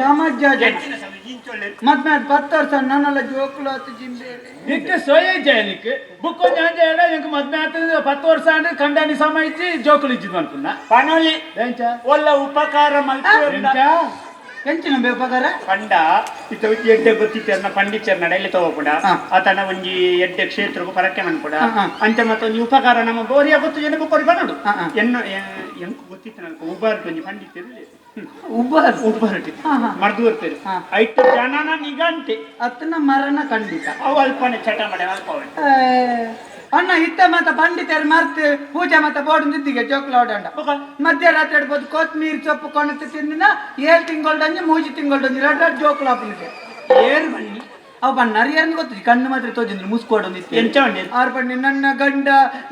ಸಮಾಜ. ಎಂಚಿನ ಸಮಯ ಇಂಚೊಳ್ಳೆ. ಮದ್ಮೆ ಆದ್ 10 ವರ್ಷ ನನ್ನೆಲ್ಲ ಜೋಕುಲು ಆತು ಜಿಂಬೇಲೆ. ನಿಕ್ಕೆ ಸೋಯೇ ಜಯನಿಕ್ ಬುಕ್ ಒಂಜಿ ಅಂಜ ಎಡ ಎಂಕ್ ಮದ್ಮೆ ಆತದ 10 ವರ್ಷ ಅಂದ್ರೆ ಕಂಡಾನಿ ಸಮ ಇಜ್ಜಿ ಜೋಕುಲು ಇಜ್ಜಿದ್ ಅನ್ಪುನ. ಪನೊಲಿ. ಎಂಚ? ಒಲ್ಲ ಉಪಕಾರ ಮಲ್ಪುವೆರ್ನ. ಎಂಚ? ಎಂಚಿನ ಉಪಕಾರ? ಪಂಡ ಇತ್ತ ಎಡ್ಡೆ ಗೊತ್ತಿತ್ತೆರ್ನ ಪಂಡಿಚರ್ನ ಡೈಲಿ ತಗೋಪುಂಡ. ಆತನ ಒಂಜಿ ಎಡ್ಡೆ ಕ್ಷೇತ್ರಕ್ಕೂ ಪರಕ್ಕೆ ಮನ್ಪುಡ. ಹಾ, ಹಾ. ಅಂಚ ಮತ್ತೊಂಜಿ ಉಪಕಾರ ನಮ್ಮ ಬೋರಿಯ ಗೊತ್ತು ಜನ ಬೊಕ್ಕೊರಿ ಬನ್ನಡು. ಹಾ, ಹಾ. ಎನ್ನ ಎಂಕ್ ಗೊತ್ತಿತ್ತು ನನಗೆ ಉಬಾರ್ ಒಂಜಿ ಪಂಡಿತರು. ಉಬ್ಬರ್. ಉಬ್ಬರಟಿ. ಹಾ, ಹಾ. ಮರ್ದು ಬರ್ತಾರೆ. ಐಟ್ ಜನನ ನಿಗಂಟೆ. ಅತ್ತನ ಮರಣ ಖಂಡಿತ. ಅವು ಅಲ್ಪನೆ ಚಟ ಮಾಡಿ ಅಲ್ಪ. ಅಣ್ಣ ಇತ್ತ ಮಾತ ಪಂಡಿತರು ಮರ್ತು ಪೂಜೆ ಮಾತ ಬೋರ್ಡ್ ನಿದ್ದಿಗೆ ಜೋಕ್ಲ ಓಡಂಡ ಮಧ್ಯರಾತ್ರಿ ಇಡ್ಬೋದು ಕೊತ್ಮೀರಿ ಸೊಪ್ಪು ಕೊಣತು ತಿಂದಿನ 7 ತಿಂಗಳೊಂಜಿ 3 ತಿಂಗಳೊಂಜಿ ಎರಡು ಎರಡು ಜೋಕ್ಲ ಹಾಪನಿಗೆ. ಏರು ಬನ್ನಿ. ಅವು ಬಣ್ಣಾರು ಯಾರನ್ನು ಗೊತ್ತು, ಕಣ್ಣು ಮಾತ್ರ ತೋಜಿದ್ರು ಮುಸ್ಕೊಡೊಂದು ಇತ್ತು. ಎಂಚ ಉಂಡೆ? ಆರು ಬಣ್ಣಿ ನನ್ನ ಗಂಡ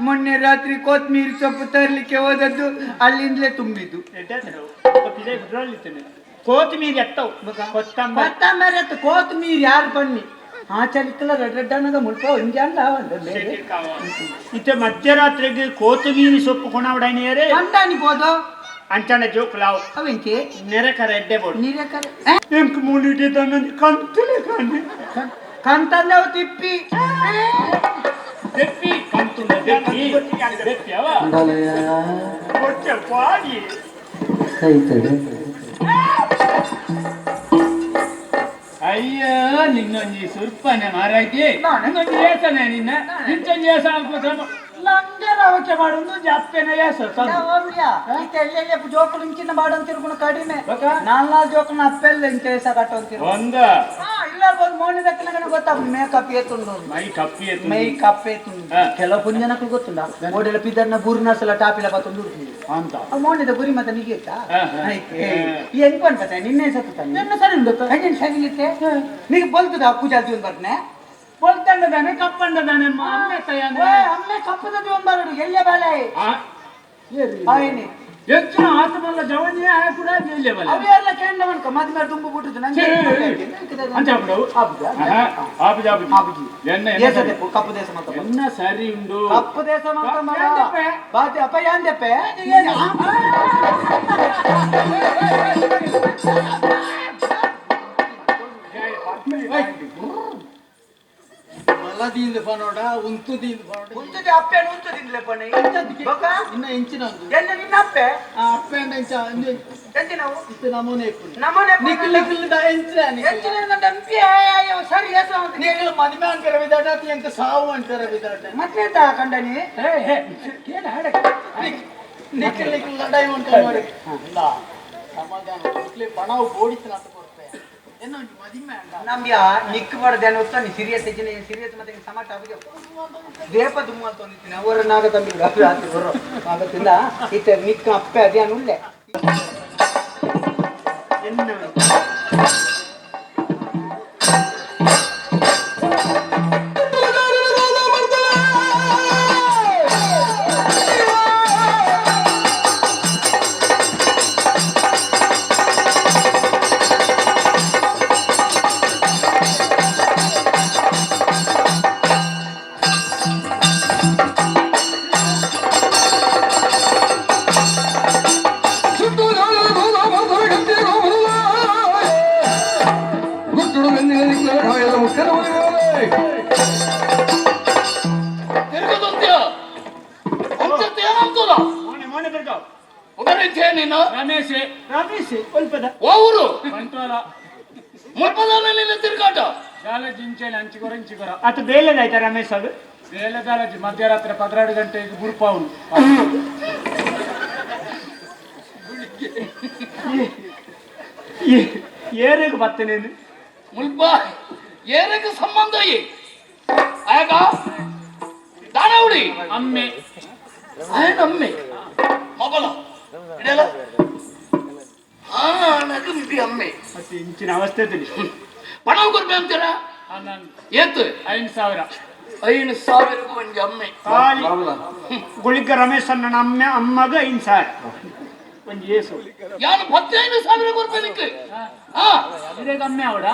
ಮೊನ್ನೆ ರಾತ್ರಿ ಕೊತ್ಮೀರಿ ಸೊಪ್ಪು ತರಲಿಕ್ಕೆ ಹೋದದ್ದು ಅಲ್ಲಿಂದಲೇ ತುಂಬಿದ್ದು. ಕೋತಿಮೀರಿ ಎತ್ತವು ಕೊತ್ತಂಬರಿ. ಕೊತ್ತಂಬರಿ ಎತ್ತು ಕೋತ್ಮೀರಿ ಯಾರು ಬನ್ನಿ ಆಚರಿಕಲ ರೆಡ್ ರೆಡ್ ಅನ್ನದ ಮುಲ್ಪ ಒಂಜಿ ಅಲ್ಲ ಒಂದು. ಇತ್ತೆ ಮಧ್ಯರಾತ್ರಿಗೆ ಕೋತುಮೀರಿ ಸೊಪ್ಪು ಕೊಣವಡನಿಯರೇ. ಕಂಡಾನಿ ಬೋದು. ಅಂಚನ ಜೋಕ್ಲಾವು. ಅವೆಂಚಿ? ನೆರೆಕರ ಎಡ್ಡೆ ಬೋಡು. ನೀರಕರ. ಎಂಕ್ ಮೂಲಿಟೆ ತನ್ನ ಕಂತುಲೆ ಕಾಣೆ. ಕಂತಂದ್ರೆ ಅವು ತಿಪ್ಪಿ. ದೆಪ್ಪಿ ಕಂತುಂಡ ದೆಪ್ಪಿ ದೆಪ್ಪಿ ಅವ. ಕೊಚ್ಚ ಪಾಡಿ. ಅಯ್ಯೋ ನಿನ್ನೊಂಜಿ ಸುರ್ಪನೆ ಮಾರಾಯ್ತಿ, ನಂಗೊಂಜಿ ಏಸನೆ ನಿನ್ನ ನಿಂಚೊಂಜಿ ಏಸ ಅನ್ಕೋ ಲಂಗರ ಅವಕ್ಕೆ ಮಾಡೋದು ಅಪ್ಪೆನ ಏಸ ಎಲ್ಲೆಲ್ಲಿ ಜೋಕುಲು ಇಂಚಿನ ಬಾಡಂತ ತಿರುಗುಣ ಕಡಿಮೆ. ನಾಲ್ಕು ಜೋಕುನ ಅಪ್ಪೆಲ್ಲ ಇಂಚ ಏಸ ಕಟ್ಟಂತಿರು. ಒಂದ ಇಲ್ಲ ಒಂದು ಮೋನಿ ದಕ್ಕನ ಗೊತ್ತಾಗ ಮೇಕಪ್ ಏತುಂಡು. ಮೈ ಕಪ್ಪಿ ಏತು. My cup ಏತುಂಡು. ಕೆಲವು ಪುಂಜನಕ್ಕೂ ಗೊತ್ತುಂಡ ಓಡೆಲ್ಲ ಪಿದರ್ನ ಬೂರ್ನಾಸಲ ಟಾಪಿಲ ಬತ್ತೊಂದು ಅಂತ. ಮೋನಿದ ಗುರಿ ಮತ್ತೆ ನಿಗೇತಾ ಹೆಂಗ್ ಅನ್ಪತ್ತೆ ನಿನ್ನೆ ಸತ್ತ. ನಿನ್ನ ಸರಿ ಉಂಡು. ಸರಿ ಇತ್ತೆ ನಿಗೆ ಬಲ್ತದ ಪೂಜಾ ಜೀವನ್ ಬರ್ನೆ. ಬಲ್ತಂಡದಾನೆ ಕಪ್ಪಂಡದಾನೆ ಅಮ್ಮೆ ತಯಾನೆ. ಅಮ್ಮೆ ಕಪ್ಪದ ಜೀವನ್ ಬರಡು ಎಲ್ಲೇ ಬಾಳೆ ಆಯ್ನಿ. ಹೆಚ್ಚಿನ ಆತಮಲ್ಲ ಜವನಿಯೇ ಆಯ ಕೂಡ ಎಲ್ಲೇ ಬಲೆ. ಅವೆಲ್ಲ ಕೇಂದ್ರ ಮನ್ಕ ಮದ್ಮೆ ತುಂಬು ಬಿಟ್ಟುದು ನಂಗೆ. ಅಂಚ ಆಪುಡವು. ಆಪುಜಿ ಆಪುಜಿ. ಆಪುಜಿ. ಎನ್ನ ಕಪ್ಪು ದೇಶ ಮಾತ್ರ. ಎನ್ನ ಸರಿ ಉಂಡು. ಕಪ್ಪು ದೇಶ ಮಾತ್ರ ಮಗ. ಬಾತಿ ಅಪ್ಪ ಯಾಂದೆಪ್ಪೆ. ಮಲದಿಂದ ಪನೋಡ ಉಂತುದಿಂದ ಪನೋಡ. ಉಂತುದಿ ಅಪ್ಪೆನ ಉಂತುದಿಂದಲೇ ಪೊಣ್ಣೆ. ಬೊಕ? ಇನ್ನ ಎಂಚಿನ ಒಂದು. ಎನ್ನ ನಿನ್ನ ಅಪ್ಪೆ? ಆ ಅಪ್ಪೆ ಅಂಡ ಎಂಚ ಎಂಚಿನವು? ಇತ್ತೆ ನಮೂನೆ ಇಪ್ಪುಂಡು. ನಮೂನೆ ಇಪ್ಪುಂಡು. ನಿಕ್ಲ್ ನಿಕ್ಲ್ the ಎಂಚಿನ ನಿಕ್ಲ್? ಎಂಚಿನ ಅಂಡ ಅಂಪಿ ಅಯ್ಯೋ ಸರಿ ಹೆಸರು ಅಂತ. ನಿಕ್ಲ್ ಮದಿಮೆ ಅಂತಾರೆ ವಿದಾಟ ಅತಿ ಎಂಕ ಸಾವು ಅಂತಾರೆ ವಿದಾಟ. ಮತ್ತೆ ಎಂತ ಕಂಡನಿ? ಹೇ ಹೇ ಕೇಳ ಹಾಡ. ನಿಕ್ಲ್ ನಿಕ್ಲ್ ಲಡಾಯಿ ಅಂತಾರೆ ನೋಡಿ. ಇಲ್ಲ ಸಮಾಧಾನ ನಿಕ್ಲೆ ಪಣವು ಬೋಡಿತ್ತು ಅಂತ ಕೊಡ್ತೆ. ಎನ್ನ ಒಂಜಿ ಮದಿಮೆ ಅಂಡ. ನಮ್ಗೆ ನಿಕ್ ಬಡದೇನು ಗೊತ್ತಾ? ನೀ ಸೀರಿಯಸ್ ಇದ್ದೀನಿ ಸೀರಿಯಸ್ ಮತ್ತೆ ಸಮಾಟ ಆಗಿ ದೇಪ ದುಮ್ಮು ಅಂತ ಒಂದಿದ್ದೀನಿ ಅವರ ನಾಗ ತಂಬಿ ರಾತ್ರಿ ಬರೋ ಆಗತ್ತಿಂದ ಇತ್ತ ನಿಕ್ಕ ಅಪ್ಪೆ ಅದೇನು ಉಳ್ಳೆ. ಎನ್ನ ರಮೇಶ್ ರಮೇಶ್ ಒಲ್ಪದ. ಊರು ಬಂಟ್ವಾಳ. ಮುಲ್ಪದಾನಲ್ಲಿ ತಿರುಗಾಟ. ಕಾಲೇಜ್ ಇಂಚೆನೆ ಅಂಚಿಗೊರ ಇಂಚಿಗೊರ. ಆತ ಬೇಲೆದಾಯ್ತಾ ರಮೇಶ್ ಅದು? ಬೇಲೆ ಕಾಲೇಜ್ ಮಧ್ಯರಾತ್ರಿ 12 ಗಂಟೆಗೆ ಬುರ್ಪಾವನು. ಏರೆಗ್ ಬತ್ತನೇನು? ಮುಲ್ಪ ಏರಕ್ಕೆ ಸಂಬಂಧ ಆಗ ದಾನವಡಿ. ಅಮ್ಮೆ. ಆಯನ ಅಮ್ಮೆ ಮಗಳ ಇಡಲ್ಲ ಹಾ ನನಗೆ ಮಿತಿ ಅಮ್ಮೆ. ಮತ್ತೆ ಇಂಚಿನ ಅವಸ್ಥೆ ತಿಳಿಸಿ. ಪಣವು ಕೊರ್ಬೆ ಅಂತೀರಾ? ಏತು? 5,000. 5,000ಕ್ಕೂ ಒಂಜಿ ಅಮ್ಮೆ. ಖಾಲಿ ಗುಳಿಗ ರಮೇಶ್ ಅನ್ನ ಅಮ್ಮ ಅಮ್ಮಗ 5,000 ಒಂಜಿ ಏಸು. ಯಾನು 15,000 ಕೊರ್ಬೆ ನಿಕ್ಕೆ ಹಾ. ಇದೇಗ ಅಮ್ಮೆ ಅವಡ?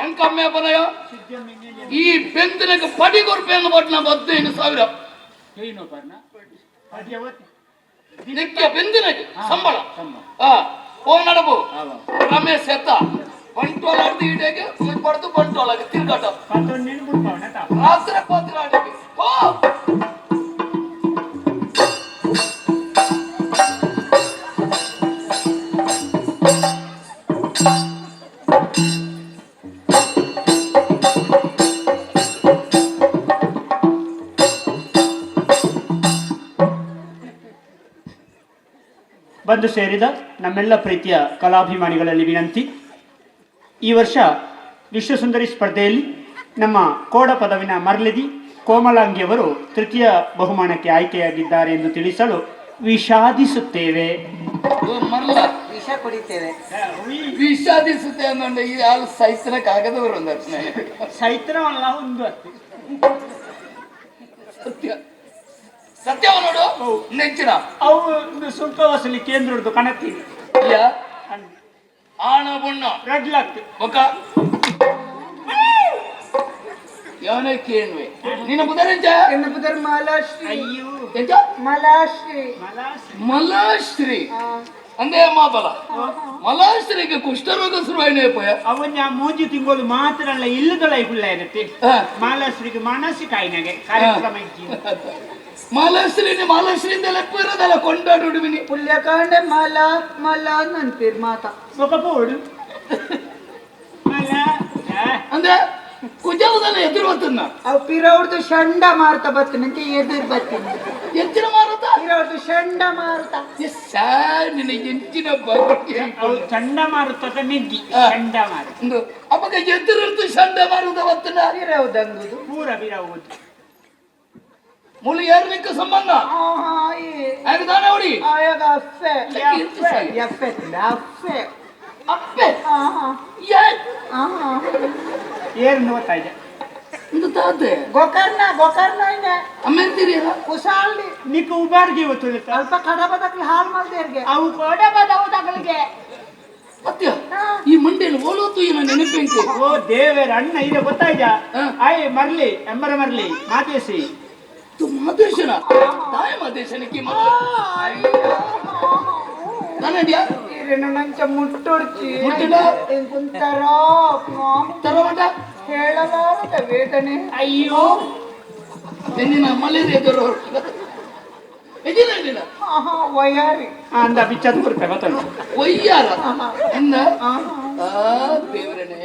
ಎಂಕ ಅಮ್ಮೆ ಬನಯ ಈ ಬೆಂದಿನಕ್ಕೆ ಪಡಿ ಕೊರ್ಬೆ ಅಂದ ಬಟ್ನ 15,000. ಏನು ಪರ್ಣ? ನಿಕ್ಕೆ ಬೆಂದಿನಕ್ಕೆ ಸಂಬಳ ಹಾ ಓ ನಡಬು ರಮೇಶ್ ಎತ್ತ ಬಂಟ್ವಾಳ ಈಡೆಗೆ ಮುಲ್ಪಡ್ದು ಬಂಟ್ವಾಳಗೆ ತಿರ್ಗಾಟ. ಪತ್ತೊಂದಿನ ಬುಡ್ಪಾವನ ತಾ. ರಾತ್ರಿ ಪತ್ತಿರಾಟಕ್ಕೆ ಓ ಬಂದು ಸೇರಿದ ನಮ್ಮೆಲ್ಲ ಪ್ರೀತಿಯ ಕಲಾಭಿಮಾನಿಗಳಲ್ಲಿ ವಿನಂತಿ. ಈ ವರ್ಷ ವಿಶ್ವಸುಂದರಿ ಸ್ಪರ್ಧೆಯಲ್ಲಿ ನಮ್ಮ ಕೋಡ ಪದವಿನ ಮರ್ಲಿದಿ ಕೋಮಲಾಂಗಿಯವರು ತೃತೀಯ ಬಹುಮಾನಕ್ಕೆ ಆಯ್ಕೆಯಾಗಿದ್ದಾರೆ ಎಂದು ತಿಳಿಸಲು ವಿಷಾದಿಸುತ್ತೇವೆ. ಮರ್ಲ ವಿಷ ಕುಡಿತೇವೆ. ವಿಷಾದಿಸುತ್ತೆ ಅನ್ನೋ ಈ ಹಾಲು ಸೈತನ ಕಾಗದವರು ಒಂದು ಸೈತ್ರವಲ್ಲ ಒಂದು ಸತ್ಯ ಸತ್ಯವ ನೋಡು ನೆಚ್ಚಿನ ಅವು ಒಂದು ಸುಂಕ ವಸೂಲಿ ಕೇಂದ್ರದ್ದು ಕಣತ್ತೀನಿ. ಯಾ ಆಣ ಬಣ್ಣ ರಡ್ಲಾಕ್ತು ಒಕ್ಕ ಯಾವನೇ ಕೇಳ್ವೆ ನಿನ್ನ ಬುಧರಂಜ ಎನ್ನ ಬುಧರ್ ಮಾಲಾಶ್ರೀ. ಅಯ್ಯೋ. ಎಂತ? ಮಲಾಶ್ರೀ. ಮಲಾಶ್ರೀ ಅಂದೇ ಮಾಬಲ ಮಲಾಶ್ರೀಗೆ ಕುಷ್ಠರೋಗ ಶುರುವಾಯಿನೇ ಪೋಯ. ಅವನ್ನ ಮೂಂಜಿ ತಿಂಗಳು ಮಾತ್ರ ಅಲ್ಲ ಇಲ್ಲದೊಳ ಇಗುಳ್ಳ ಇರುತ್ತೆ. ಮಾಲಾಶ್ರೀಗೆ ಮಾನಸಿಕ ಆಯ್ನಾಗೆ ಕಾರ್ಯಕ್ರಮ ಇಜ್ಜಿ. ಮಾಲಾಶ್ರೀನಿ ಮಾಲಾಶ್ರೀಯಿಂದ ಲೆಪ್ಪ ಇರೋದಲ್ಲ ಕೊಂಡಾಡುವಿನಿ. ಪುಲ್ಯಕಾಂಡೆ ಮಲ ಮಲ ನನ್ಪಿರ್ ಮಾತ. ಮುಖ ಪೋಡು ಮಾಲಾ ಅಂದ್ರೆ ಕುಜಾವದಲ್ಲ ಎದುರು ಬರ್ತದ. ಅವು ಪಿರವ್ರದ್ದು ಷಂಡ ಮಾರುತ ಬತ್ತಿನ ಅಂತ ಎದುರು ಬತ್ತೀನಿ. ಎಂಚಿನ ಮಾರುತ? ಪಿರವ್ರದ್ದು ಷಂಡ ಮಾರುತ. ಎಸ್ ನಿನ್ನ ಎಂಚಿನ ಬಗ್ಗೆ. ಅವು ಚಂಡಮಾರುತದ ನೆಗ್ಗಿ ಚಂಡಮಾರುತ. ಒಂದು ಅಪ್ಪಗ ಎದುರಿರ್ತು ಚಂಡ ಮಾರುತ ಬತ್ತನ. ಪಿರವ್ದಂಗುದು. ಪೂರ ಬಿರವುದು. ಮುಳು ಏರ್ಲಿಕ್ಕೆ ಸಂಬಂಧ ಹಾಗೆ ಹೊಡಿ. ಆಯಾಗ ಅಫ್ಫೆ ಎಫ್ಫೆ ಅಫ್ಫೆ ಅಪ್ಪೆ ಏರ್ ನೋಡ್ತಾ ಇದೆ. ಇದು ತಾತೆ ಗೋಕರ್ಣ ಗೋಕರ್ಣ ಇದೆ. ಅಮ್ಮೆಂತೀರಿ ಕುಶಾಲಿ. ನಿಕ್ ಉಬಾರ್ಗೆ ಇವತ್ತು ಅಲ್ಪ ಕಡಬದಕ್ಲಿ ಹಾಲು ಮಾಡ್ದೇರ್ಗೆ. ಅವು ಕೊಡಬದವುದಗಳಿಗೆ. ಸತ್ಯ ಈ ಮಂಡೇಲಿ ಓಲೋತು ಏನ ನೆನಪೇಂಕು. ಓ ದೇವರ ಅಣ್ಣ ಇದೆ ಗೊತ್ತಾಯ್ತಾ? ಆಯ್ ಮರ್ಲಿ ಎಂಬರ ಮರ್ಲಿ ಮಾತೇಸಿ. ಮಾದೇಶನ ತಾಯ ಮಾದೇಶನಕ್ಕೆ ನಾನಡಿಯ ನಂಚ ಮುಟ್ಟೊಡ್ಚಿ ಮುಟ್ಟಿನ ಕುಂತಾರ ತರಮಟ ಹೇಳಲಾರದ ವೇದನೆ. ಅಯ್ಯೋ ನಿನ್ನ ಮಲೇರಿಯಾ ಜ್ವರ ಎಜಿಲ್ಲ ವಯ್ಯಾರಿ ಅಂದ ಬಿಚ್ಚದು ಕೊಡ್ತೆ ಗೊತ್ತಲ್ಲ. ವಯ್ಯಾರ ಅಂದ ದೇವರನೇ.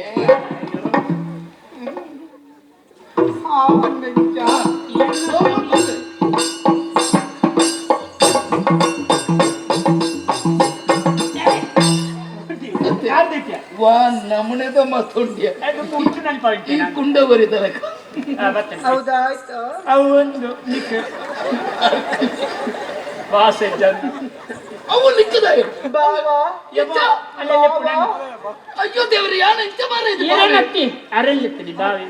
ನಮನೆದ ಮತ್ತೊಂಡಿಯ ಈ ಕುಂಡವರಿ ತನಕ. ಹೌದಾಯ್ತು. ಅವು ಒಂದು ನಿಕ್ ವಾಸೆ ಜನ ಅವು ಲಿಕ್ಕದ ಬಾವಾ. ಅಯ್ಯೋ ದೇವ್ರಿ ಯಾನ ಇಂಚ ಮಾರ ಇದು ಏನತ್ತಿ ಅರಲ್ಲಿತ್ತೀನಿ ಬಾವಿ.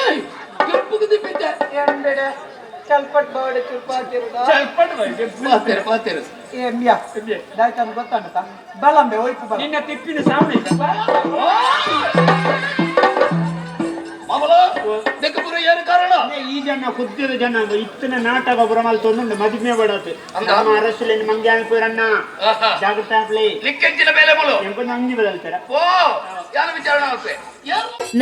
ಏಯ್ ಕೆಂಪುಗದಿ ಬಿದ್ದೆ ಎಂಬೆಡೆ ಚಲ್ಪಟ್ ಬಾವಡೆ ಚುರ್ಪಾತಿರುದ ಚಲ್ಪಟ್ ಬಾವಡೆ ಪಾತೆರು ಪಾತೆರು ಎಂಬ್ಯಾ ದಾಯ್ತಾನ ಗೊತ್ತಾಂಡ ಬಲಂಬೆ ಒಯ್ಪು ಬಲ ನಿನ್ನ ತಿಪ್ಪಿನ ಸಾವಣ ಮಾಮಲ ದೆಕ್ಕಪುರ ಏನು ಕಾರಣ? ಈ ಜನ ಕುದ್ದಿದ ಜನ ಇತ್ತಿನ ನಾಟಕ ಬುರಮಲ್ ತೊಂದುಂಡು ಮದುವೆ ಬಡತು ನಮ್ಮ ಅರಸುಲೇನು ಮಂಗ್ಯಾನ ಪೂರಣ್ಣ ಜಾಗ್ರತೆ ಆಗ್ಲಿ. ಲಿಕ್ಕೆಂಚಿನ ಮೇಲೆ ಮುಳು ಎಂಕೊಂದು ಅಂಗಿ ಬದಲ್ತಾರ. ಓ ಯಾರು ವಿಚಾರಣೆ ಆಗ್ತದೆ.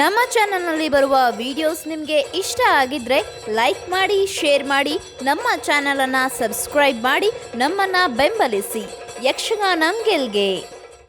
ನಮ್ಮ ಚಾನೆಲ್ನಲ್ಲಿ ಬರುವ ವಿಡಿಯೋಸ್ ನಿಮಗೆ ಇಷ್ಟ ಆಗಿದ್ರೆ ಲೈಕ್ ಮಾಡಿ, ಶೇರ್ ಮಾಡಿ, ನಮ್ಮ ಚಾನಲನ್ನು ಸಬ್ಸ್ಕ್ರೈಬ್ ಮಾಡಿ, ನಮ್ಮನ್ನು ಬೆಂಬಲಿಸಿ. ಯಕ್ಷಗಾನ ಗೆಲ್ಗೆ.